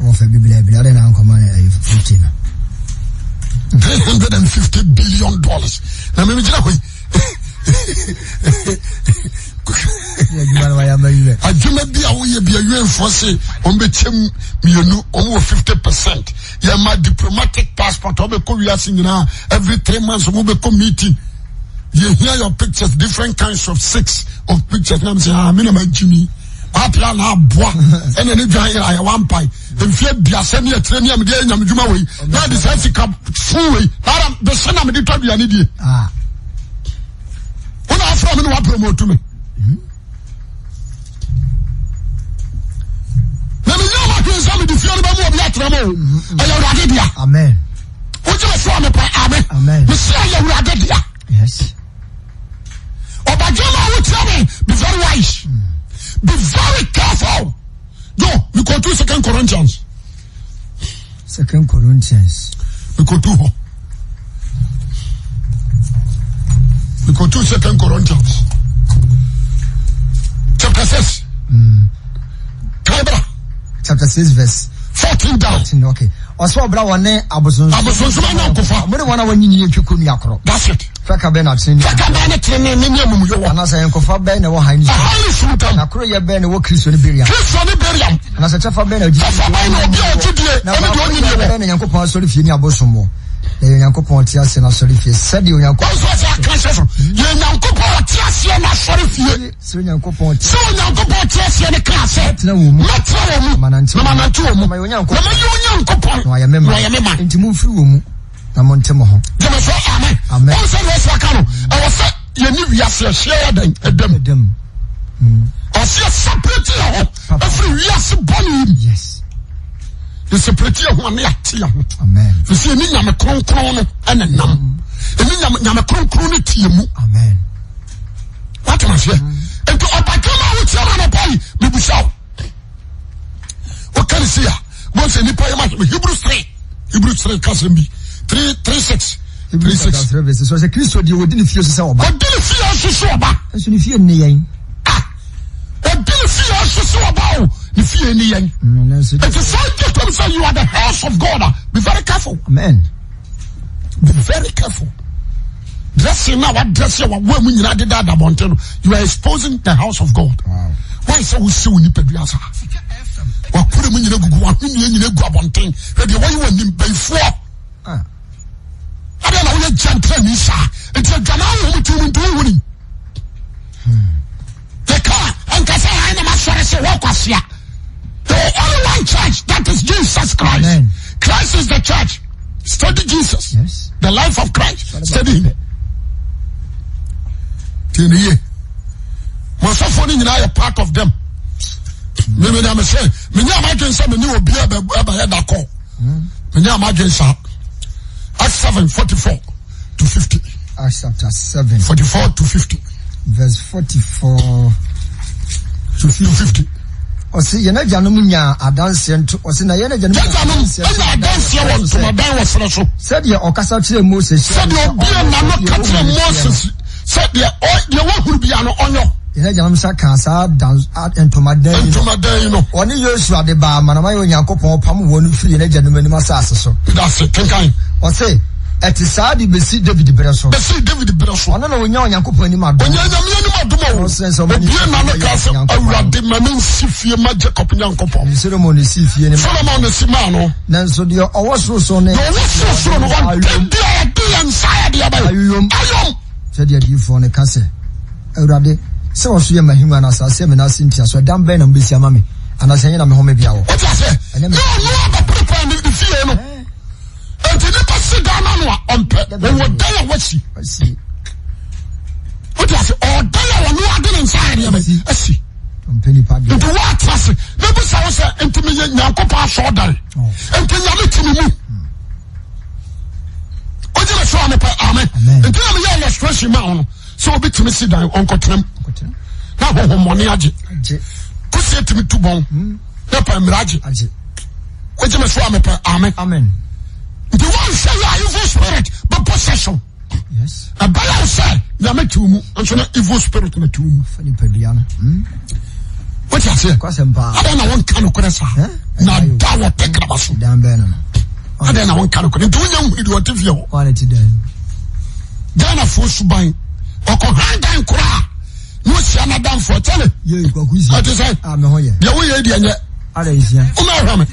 wɔfɛ bibilabila ɔdɛ na nkɔmɔ no ɛyɛ 50 no 350 billion dollars na memegyina hɔ yi adwuma bi a woyɛ bi awiefoɔ se wɔn bɛkyɛm mmienu wɔn wɔ 50 percent yɛma diplomatic passport wɔn bɛkɔ wiase nyinaa every 3 months wɔn bɛkɔ meeting yɛhia your pictures different kinds of six of pictures na mesɛ ah me na magyimi wapea na aboa ɛna ne dwan yɛrɛ ayɛ wampae mfeɛ aduasa ne akyire ne a mede ayɛ nyamedwuma wei na de saa sika fuu wei ara bɛhyɛ na mede tɔ aduane die ah. wona afrɛ me ne wapromote me na menya madwen sɛ mede fie no bɛmu obi atena mu o ɛyɛ awurade dea wogyeme so a mepɛ ame mese ɛyɛ awurade dea ɔbadwema a wotia me be very wise be very careful Yo, mekɔtu Second Corinthians. Second Corinthians. Mekɔtu hɔ. Mekɔtu Second Corinthians. Chapter 6. Mm. Kaibra. Chapter 6 verse 14 down. 14, okay. Ɔsɛ ɔbra wɔn ne abosonsom. Abosonsom anyɔnkofa. Mo ne wɔn a wɔnyinyi ntwe kɔnnua korɔ. That's it. Twaka bɛn na trenee. Twaka bɛn ne trenee ne ne amumuyɛ wɔ. Anaasɛ ayɔnkofa bɛn na ɛwɔ hann ne sum. Hann ne sum ntam. Na koroyɛ bɛn na ɛwɔ Kristo ne Belial. Kristo ne Belial. Anaasɛ kyɛfa bɛn na ogyidie. Kyɛfa bɛn na obi a ɔgye die ɛne deɛ ɔnye nie wɔ. Bɛn na Nyankopɔn asɔrefie ne abosom wɔ. Na yɛ Onyankopɔn ɔte aseɛ no asɔrefie sɛdeɛ Onyankopɔn. Wɔn nso ɔsɛ aka sɛ so yɛ Onyankopɔn ɔte aseɛ no asɔrefie. Sɛ Onyankopɔn ɔte. Sɛ Onyankopɔn ɔte aseɛ no kaa sɛ. Mɛtena wɔn mu. Mɛtena wɔn mu. Na manante wɔn mu. Na mayɛ Onyankopɔn. Na mayɛ Onyankopɔn. Na wɔayɛ me man. Enti momfiri wɔn mu. na mo nte mo ho. Gyeme so amen. Amen. Wɔn sɛ Yesu aka no, ɛwɔ sɛ yɛne wiase ɛhyeɛ yɛ dɛn ɛdam. Ɛdam. Ɔsɛ yɛ separate yɛ ho ɛfiri wiase bɔne yi mu. Yes. Yɛ separate yɛ ho a ne yɛate yɛ ho. Amen. Fisi yɛne nyame kronkron no ɛne nam. Ɛne nyame nyame kronkron no tie mu. Amen. Wate aseɛ? Nti ɔbadwama a wotia ma no pa yi, bibusa wo. woka ne sei a wọ́n sɛ nipa yɛ ma Hebrews 3 Hebrews 3 kasɛm bi 3 3 6 3 6. So sɛ Kristo deɛ wɔdi ne fie so sɛ ɔba. Ɔdi ne fie so sɛ ɔba. Nso ne fie nne yɛn. Ah, ɔdi ne fie so sɛ ɔba o, ne fie nne yɛn. Nti sɛ ɔgye tom sɛ you are the house of God a, be very careful. Amen. Be very careful. Dressing na wadress yɛ wawa mu nyinaa deda ada abɔnten no you are exposing the house of God. Wow. Why sɛ wosi wo nipadua saa? Wakura mu nyina gugu wahweneɛ nyina gu abɔnten. Hwɛ deɛ wɔyi wɔ nim bɛyifoɔ. Ah. Adeɛ na woyɛ gyantra ni saa. Nti adwaman wɔ mu ti mu nti wohu ni. Yɛka nka sɛ han na masɔre sɛ wɔkwasia. There only one church that is Jesus Christ. Amen. Christ is the church. Study Jesus. Yes. The life of Christ. Study him. Tie ne yie. Masɔfoɔ no nyinaa yɛ part of them. Mímí na mi sɛ, mi ní amadwen sɛ mi ní obi ɛbɛyɛ dakɔ. Mi ní amadwen saa. Acts 7:44 to 50. Acts chapter 7. 44 to 50. Verse 44 to 50. Ɔsi yɛn agyanom nyaa adanseɛ nto ɔsi na yɛn agyanom nyaa adanseɛ wɔ ntomadan wɔ serɛ so. Sɛdeɛ ɔkasa kyerɛ Mose hyɛ sɛdeɛ obie n'ano ka kyerɛ Mose sɛ deɛ deɛ wahuru bia no ɔnyɔ. Yɛn agyanom nsa kaa saa dan ntomadan yi no. Ntomadan yi no. Wɔne Yosua de baa amanaman a Onyankopɔn pam wɔn firi yɛn agyanom anim asase so. Dase kenkan. Ɔse, ɛte saa de besi David berɛ so. Besi David berɛ so. Ɔno na ɔnyaa Onyankopɔn anim adom. Ɔnyaa Nyame anim adom o. Ɔsrɛ sɛ ɔma ne Obie fie n'ano ma kaa sɛ, Onyankopɔn. Awurade ma me nsi fie ma Jacob Nyankopɔn. Ne Solomon na esii fie no maa no. Solomon na esi maa no. Nanso deɛ ɔwɔ sorosoro ne. Deɛ ɔwɔ sorosoro no, ɔde deɛ ɔde yɛn nsa ayɛ deɛ bɛyɛ. Ayoyom. Ayom. Sɛdeɛ adiyifoɔ no ka sɛ, Awurade, sɛ ɔsoro yɛ m'ahennwa na asase yɛ me nan ase ntiasoɔ, ɛdan bɛn na mobɛsi ama me? Anaasɛ ɛhe na me homebea wɔ? Wote aseɛ? Ɛnyɛ me. Na ɔno abɛprepare ne fie no. no a ɔmpɛ. Ɔwɔ dan a wasi. Wote ase ɔdan a ɔno ade ne nsa ayɛ deɛ asi. Nti woate ase na bisa wo sɛ nti meyɛ Nyankopɔn asɔɔdan. Nti Nyame te me mu. Wogye me so a mepɛ amen. Nti na meyɛ illustration ma wo no sɛ obi tumi si dan ɔnkɔtenam na honhommɔne agye. Kusie tumi tu bɔn na pɛ mmerɛ agye. Wogye me so a mepɛ amen. Nti wɔnhwɛ yɛ a evil spirit bɛ possession. Ɛbɛyɛ wo sɛ nyame te wo mu nso na evil spirit na te wo mu. Wote aseɛ? Adɛn na wonka nokorɛ saa? Na da wɔte kraba so. Adɛn na wonka nokorɛ? Nti wonya nhunu deɛ ɔte fie hɔ. Ghanafoɔ suban ɔkɔ han dan koraa na ɔhyia n'adamfo ɔkyɛle ɛte sɛ deɛ woyɛ deɛ nyɛ woma ɛhwɛ me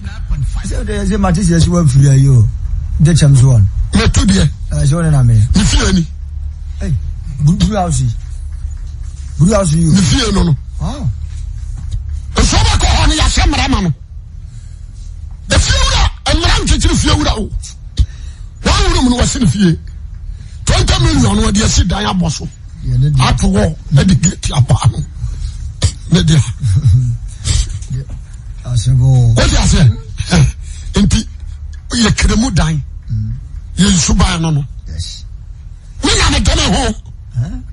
mɛtu deɛ me fie ni me fie no no nso wobɛkɔ hɔ no yɛahyɛ mmara ma no efie wura mmara nkyekyere fie wura o wɔn wurum no wɔsi ne fie 20 million wɔde asi dan abɔ so. Ato hɔ de gate aba ano ne dea. Wode aseɛ nti yɛ keremu dan yɛ nsuban no no me na mede me ho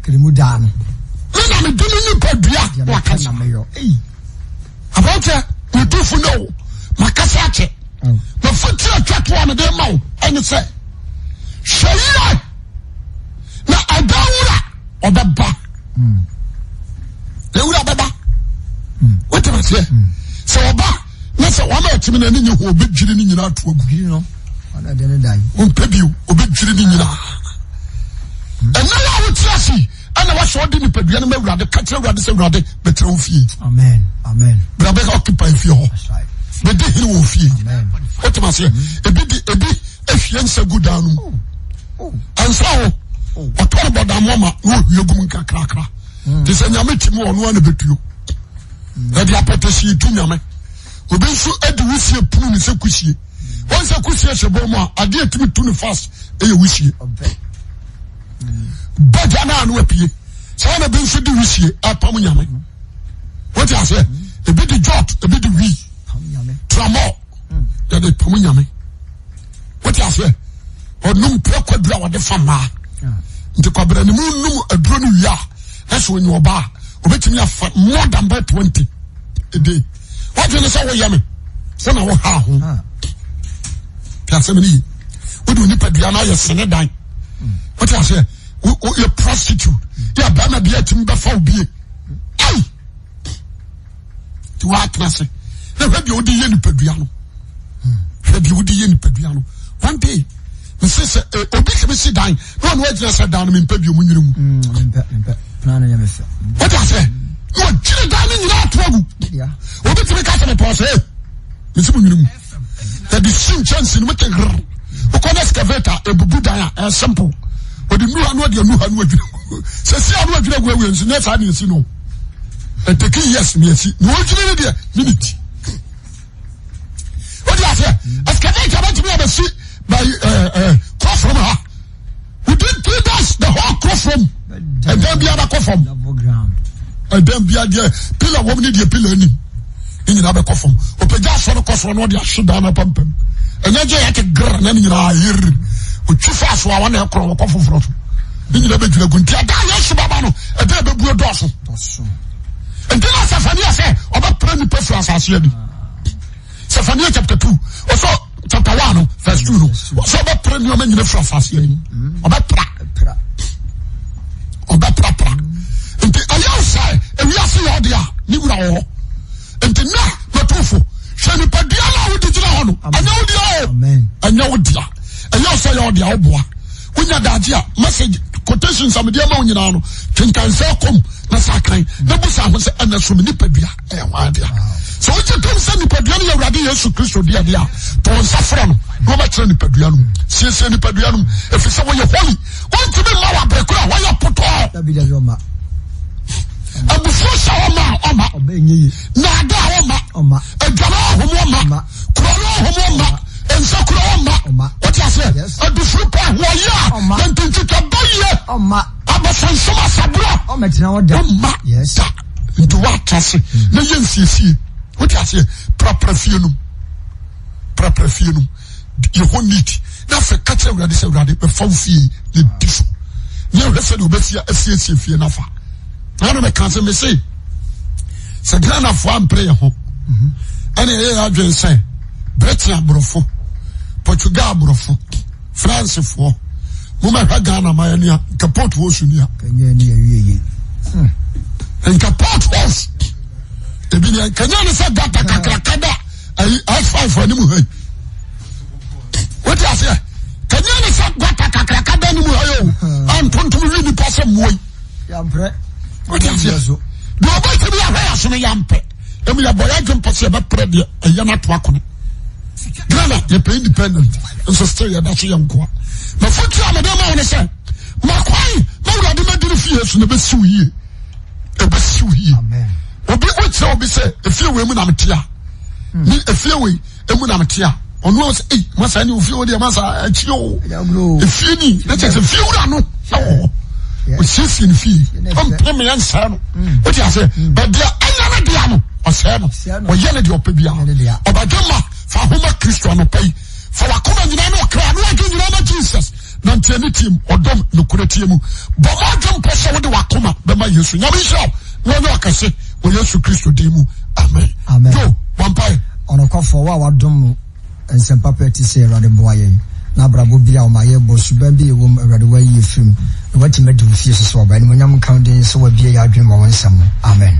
keremu dan no me na mede me nipadua wakasa aberanteɛ medufo no o makasa akyɛ mafotuo atwa to a mede ma wo ɛne sɛ hwɛ yie na ɛda wura ɔbɛba na wura bɛba wote aseɛ sɛ ɔba na sɛ wɔn a ɛtumi na ɛne nye ho ɔbɛdwiri ne nyinaa to agu ɔmpɛ bio ɔbɛdwiri ne nyinaa ɛnna yɛ a wote ase ɛna wasɔ ɔde nipadua no ma awurade ka kyerɛ awurade sɛ awurade bɛtena wo fie bra bɛ occupy fie hɔ bɛdi hene wɔ fie wote aseɛ ebi di ebi ehwie nsa gu dan no mu ɛnsa o ɔtɔ no bɔdamɔ ma na ohwie gu mu nkakrakra te sɛ nyame ti mu ɔno ana bɛtuo ɛde apɔtɛsi tu nyame obi nso de wusie punu ne sɛ kusie wɔn sɛ kusie hyɛ bɔn mu a adeɛ tumi tu ne fast ɛyɛ wusie bɔgya no ano apue saa na ebi nso de wusie apam nyame wote aseɛ ebi de jot ebi de wii tramɔ yɛde pam nyame wote aseɛ ɔnum prɛko aduro a wɔde fa mmaa nti kɔbrɛ ne mu num aduro no wie a ɛsɛ onye ɔbaa obetumi afa more than bɛ 20 a day wadwene sɛ woyɛ me sɛ na woha ho te asɛm no yi wode onipadua no ayɛ sene dan wote aseɛ woyɛ prostitute yɛ bɛrima bi atumi bɛfa wo bie ai nti woatena ase na hwɛ deɛ wode yɛ nipadua no hwɛ deɛ wode yɛ nipadua no one day mese sɛ eh, obi tumi si dan na ɔno agyina sɛ dan no mempɛ bio mu nwene mu wote aseɛ na ɔgyina dan no nyinaa ato agu obi tumi ka sɛ mepɔɔ sɛ eh, mese mu nwene mu yɛde si nkyɛnse no mu te rrr wokɔ no excavator ebubu dan a ɛyɛ simple ɔde nuha no ɔde anuha no adwina sɛ si ano adwina gu awie nso nyɛ saa ne ɛsi no ɛtɛki years ne ɛsi na ɔdwina no deɛ minute wode aseɛ excavator bɛtumi abɛsi by kɔfrom ha within 3 days the whole kɔfrom ɛdan biara bɛkɔ fam ɛdan biara deɛ pila wɔm ne deɛ pila anim ne nyinaa bɛkɔ fam ɔpɛgya asɔ no kɔ soro na ɔde ahye dan no apampam ɛnyɛ gye yɛte grr na ne nyinaa yere ɔtwi fa so a wɔn na ɛkorɔ wɔkɔ foforɔ so ne nyinaa bɛdwira gu nti ɛda Yesu bɛba no ɛda ɛbɛbuo dɔɔso nti na Sefania sɛ ɔbɛpra nipa firi asase ani Sefania chapter 2 ɔsɔ chapter 1 no verse 2 no ɔsɛ ɔbɛpra nneɛma nyina firi asase ani ɔbɛpra ɔbɛprapra nti ɛyɛ sɛ ewiase yɛ ɔde a ne wura wɔ hɔ nti na matufo hwɛ nipadua no a wode gyina hɔ no ɛnyɛ wo dea o ɛnyɛ wo dea ɛyɛ sɛ yɛ ɔdea woboa wonya daagye a message quotations a mede ama wo nyinaa no kenkan sɛ kɔm na sa kan na busa ho sɛ ɛna so me nipadua ɛyɛ hwan dea sɛ wogye tom sɛ nipadua no yɛ awurade yesu kristo dea deɛ a to wo nsa frɛ no na wɔbɛkyerɛ nipadua no mu siesie nipadua no mu ɛfiri sɛ wɔyɛ holy wontumi mma wɔ abere koro a wɔyɛ potɔɔ abufuo hyɛ hɔ ma ɔma naada a ɔma adwama ahom ɔma korɔ no ahom ɔma. Nsa kura ɔmma. Wote aseɛ? Adufuru pɛ ahoɔyɛ a nantintwitwa bɔ yie. Abosonsom asaborɔ. Ɔmma da. Nti woatra ase na yɛ nsiesie. Wote aseɛ? Prapra fie nom. Prapra fie nom. Yɛ hɔ neat. Na afei ka kyerɛ Awurade sɛ Awurade bɛfa wo fie na di so. Na ɛhwɛ sɛ deɛ ɔbɛsi asiesie fie no afa. Na na meka sɛ mese sɛ Ghanafoɔ ampere yɛ ho ɛna ɛyɛ yɛ adwene sɛ Britain aborɔfo, Portugal aborɔfo, Francefoɔ momɛhwɛ Ghana ma yɛnea nka port holes nia. Nka port holes ebi nea nka nyɛ ne sɛ gata kakraka da ayi S5 anim ha yi. Wote aseɛ? Kanyɛ ne sɛ gata kakraka da anim ha yi o. Antontom wi nipa sɛ mmoa yi. Wote aseɛ? Deɛ ɔbɛtumi ahwɛ yɛ so no yɛampɛ. Ɛmu yɛbɔ yɛ adwene pɛ sɛ yɛbɛprɛ deɛ ɛyɛ no ato akɔno. Ghana yɛpɛ independent nso still yɛda so yɛ nkoa. Mafotu a mede ma wo ne sɛ ma kwan na Awurade madi no fie so na ɛbɛsi wo yie. Ɛbɛsi wo yie. Obi wokyerɛ obi sɛ efie wei mu na mete a ne efie wei emu na mete a ɔno a sɛ ei masa ne ofie wɔ deɛ masa akyi o efie ni na kyerɛ sɛ fie wura no ɛwɔ hɔ osiesie ne fie ɔmpere me ɛnsɛɛ no o ti ase bɛdeɛ ɛnyɛ ne deɛ no ɔsɛɛ no ɔyɛ ne deɛ ɔpɛ bia ɔbɛdwe ma fa ahoma Kristo anɔpa yi fa wakoma nyinaa ne ɔkra ne wadwe nyinaa ma Jesus Na nti ɛne tie mu, ɔdɔm nokorɛ tie mu. Bɔ mmɔden mpo sɛ wode w'akoma bɛma Yesu. Nyame nhyira wo na ɔnyɛ ɔkɛse wɔ Yesu Kristo din mu. Amen. Amen. Joe, bɔ mpaeɛ. Ɔnokwafoɔ, wo a w'adom nsɛm papa ti sɛ Awurade boa yɛn na abrabɔ bi a ɔma yɛbɔ, suban bi a ɛwɔ mu, Awurade w'ayi yɛ firi mu na w'atumi adi wo fie so sɛ ɔba. Animuonyam nka wo din sɛ w'abue yɛn adwene wɔ wo nsɛm ho. Amen.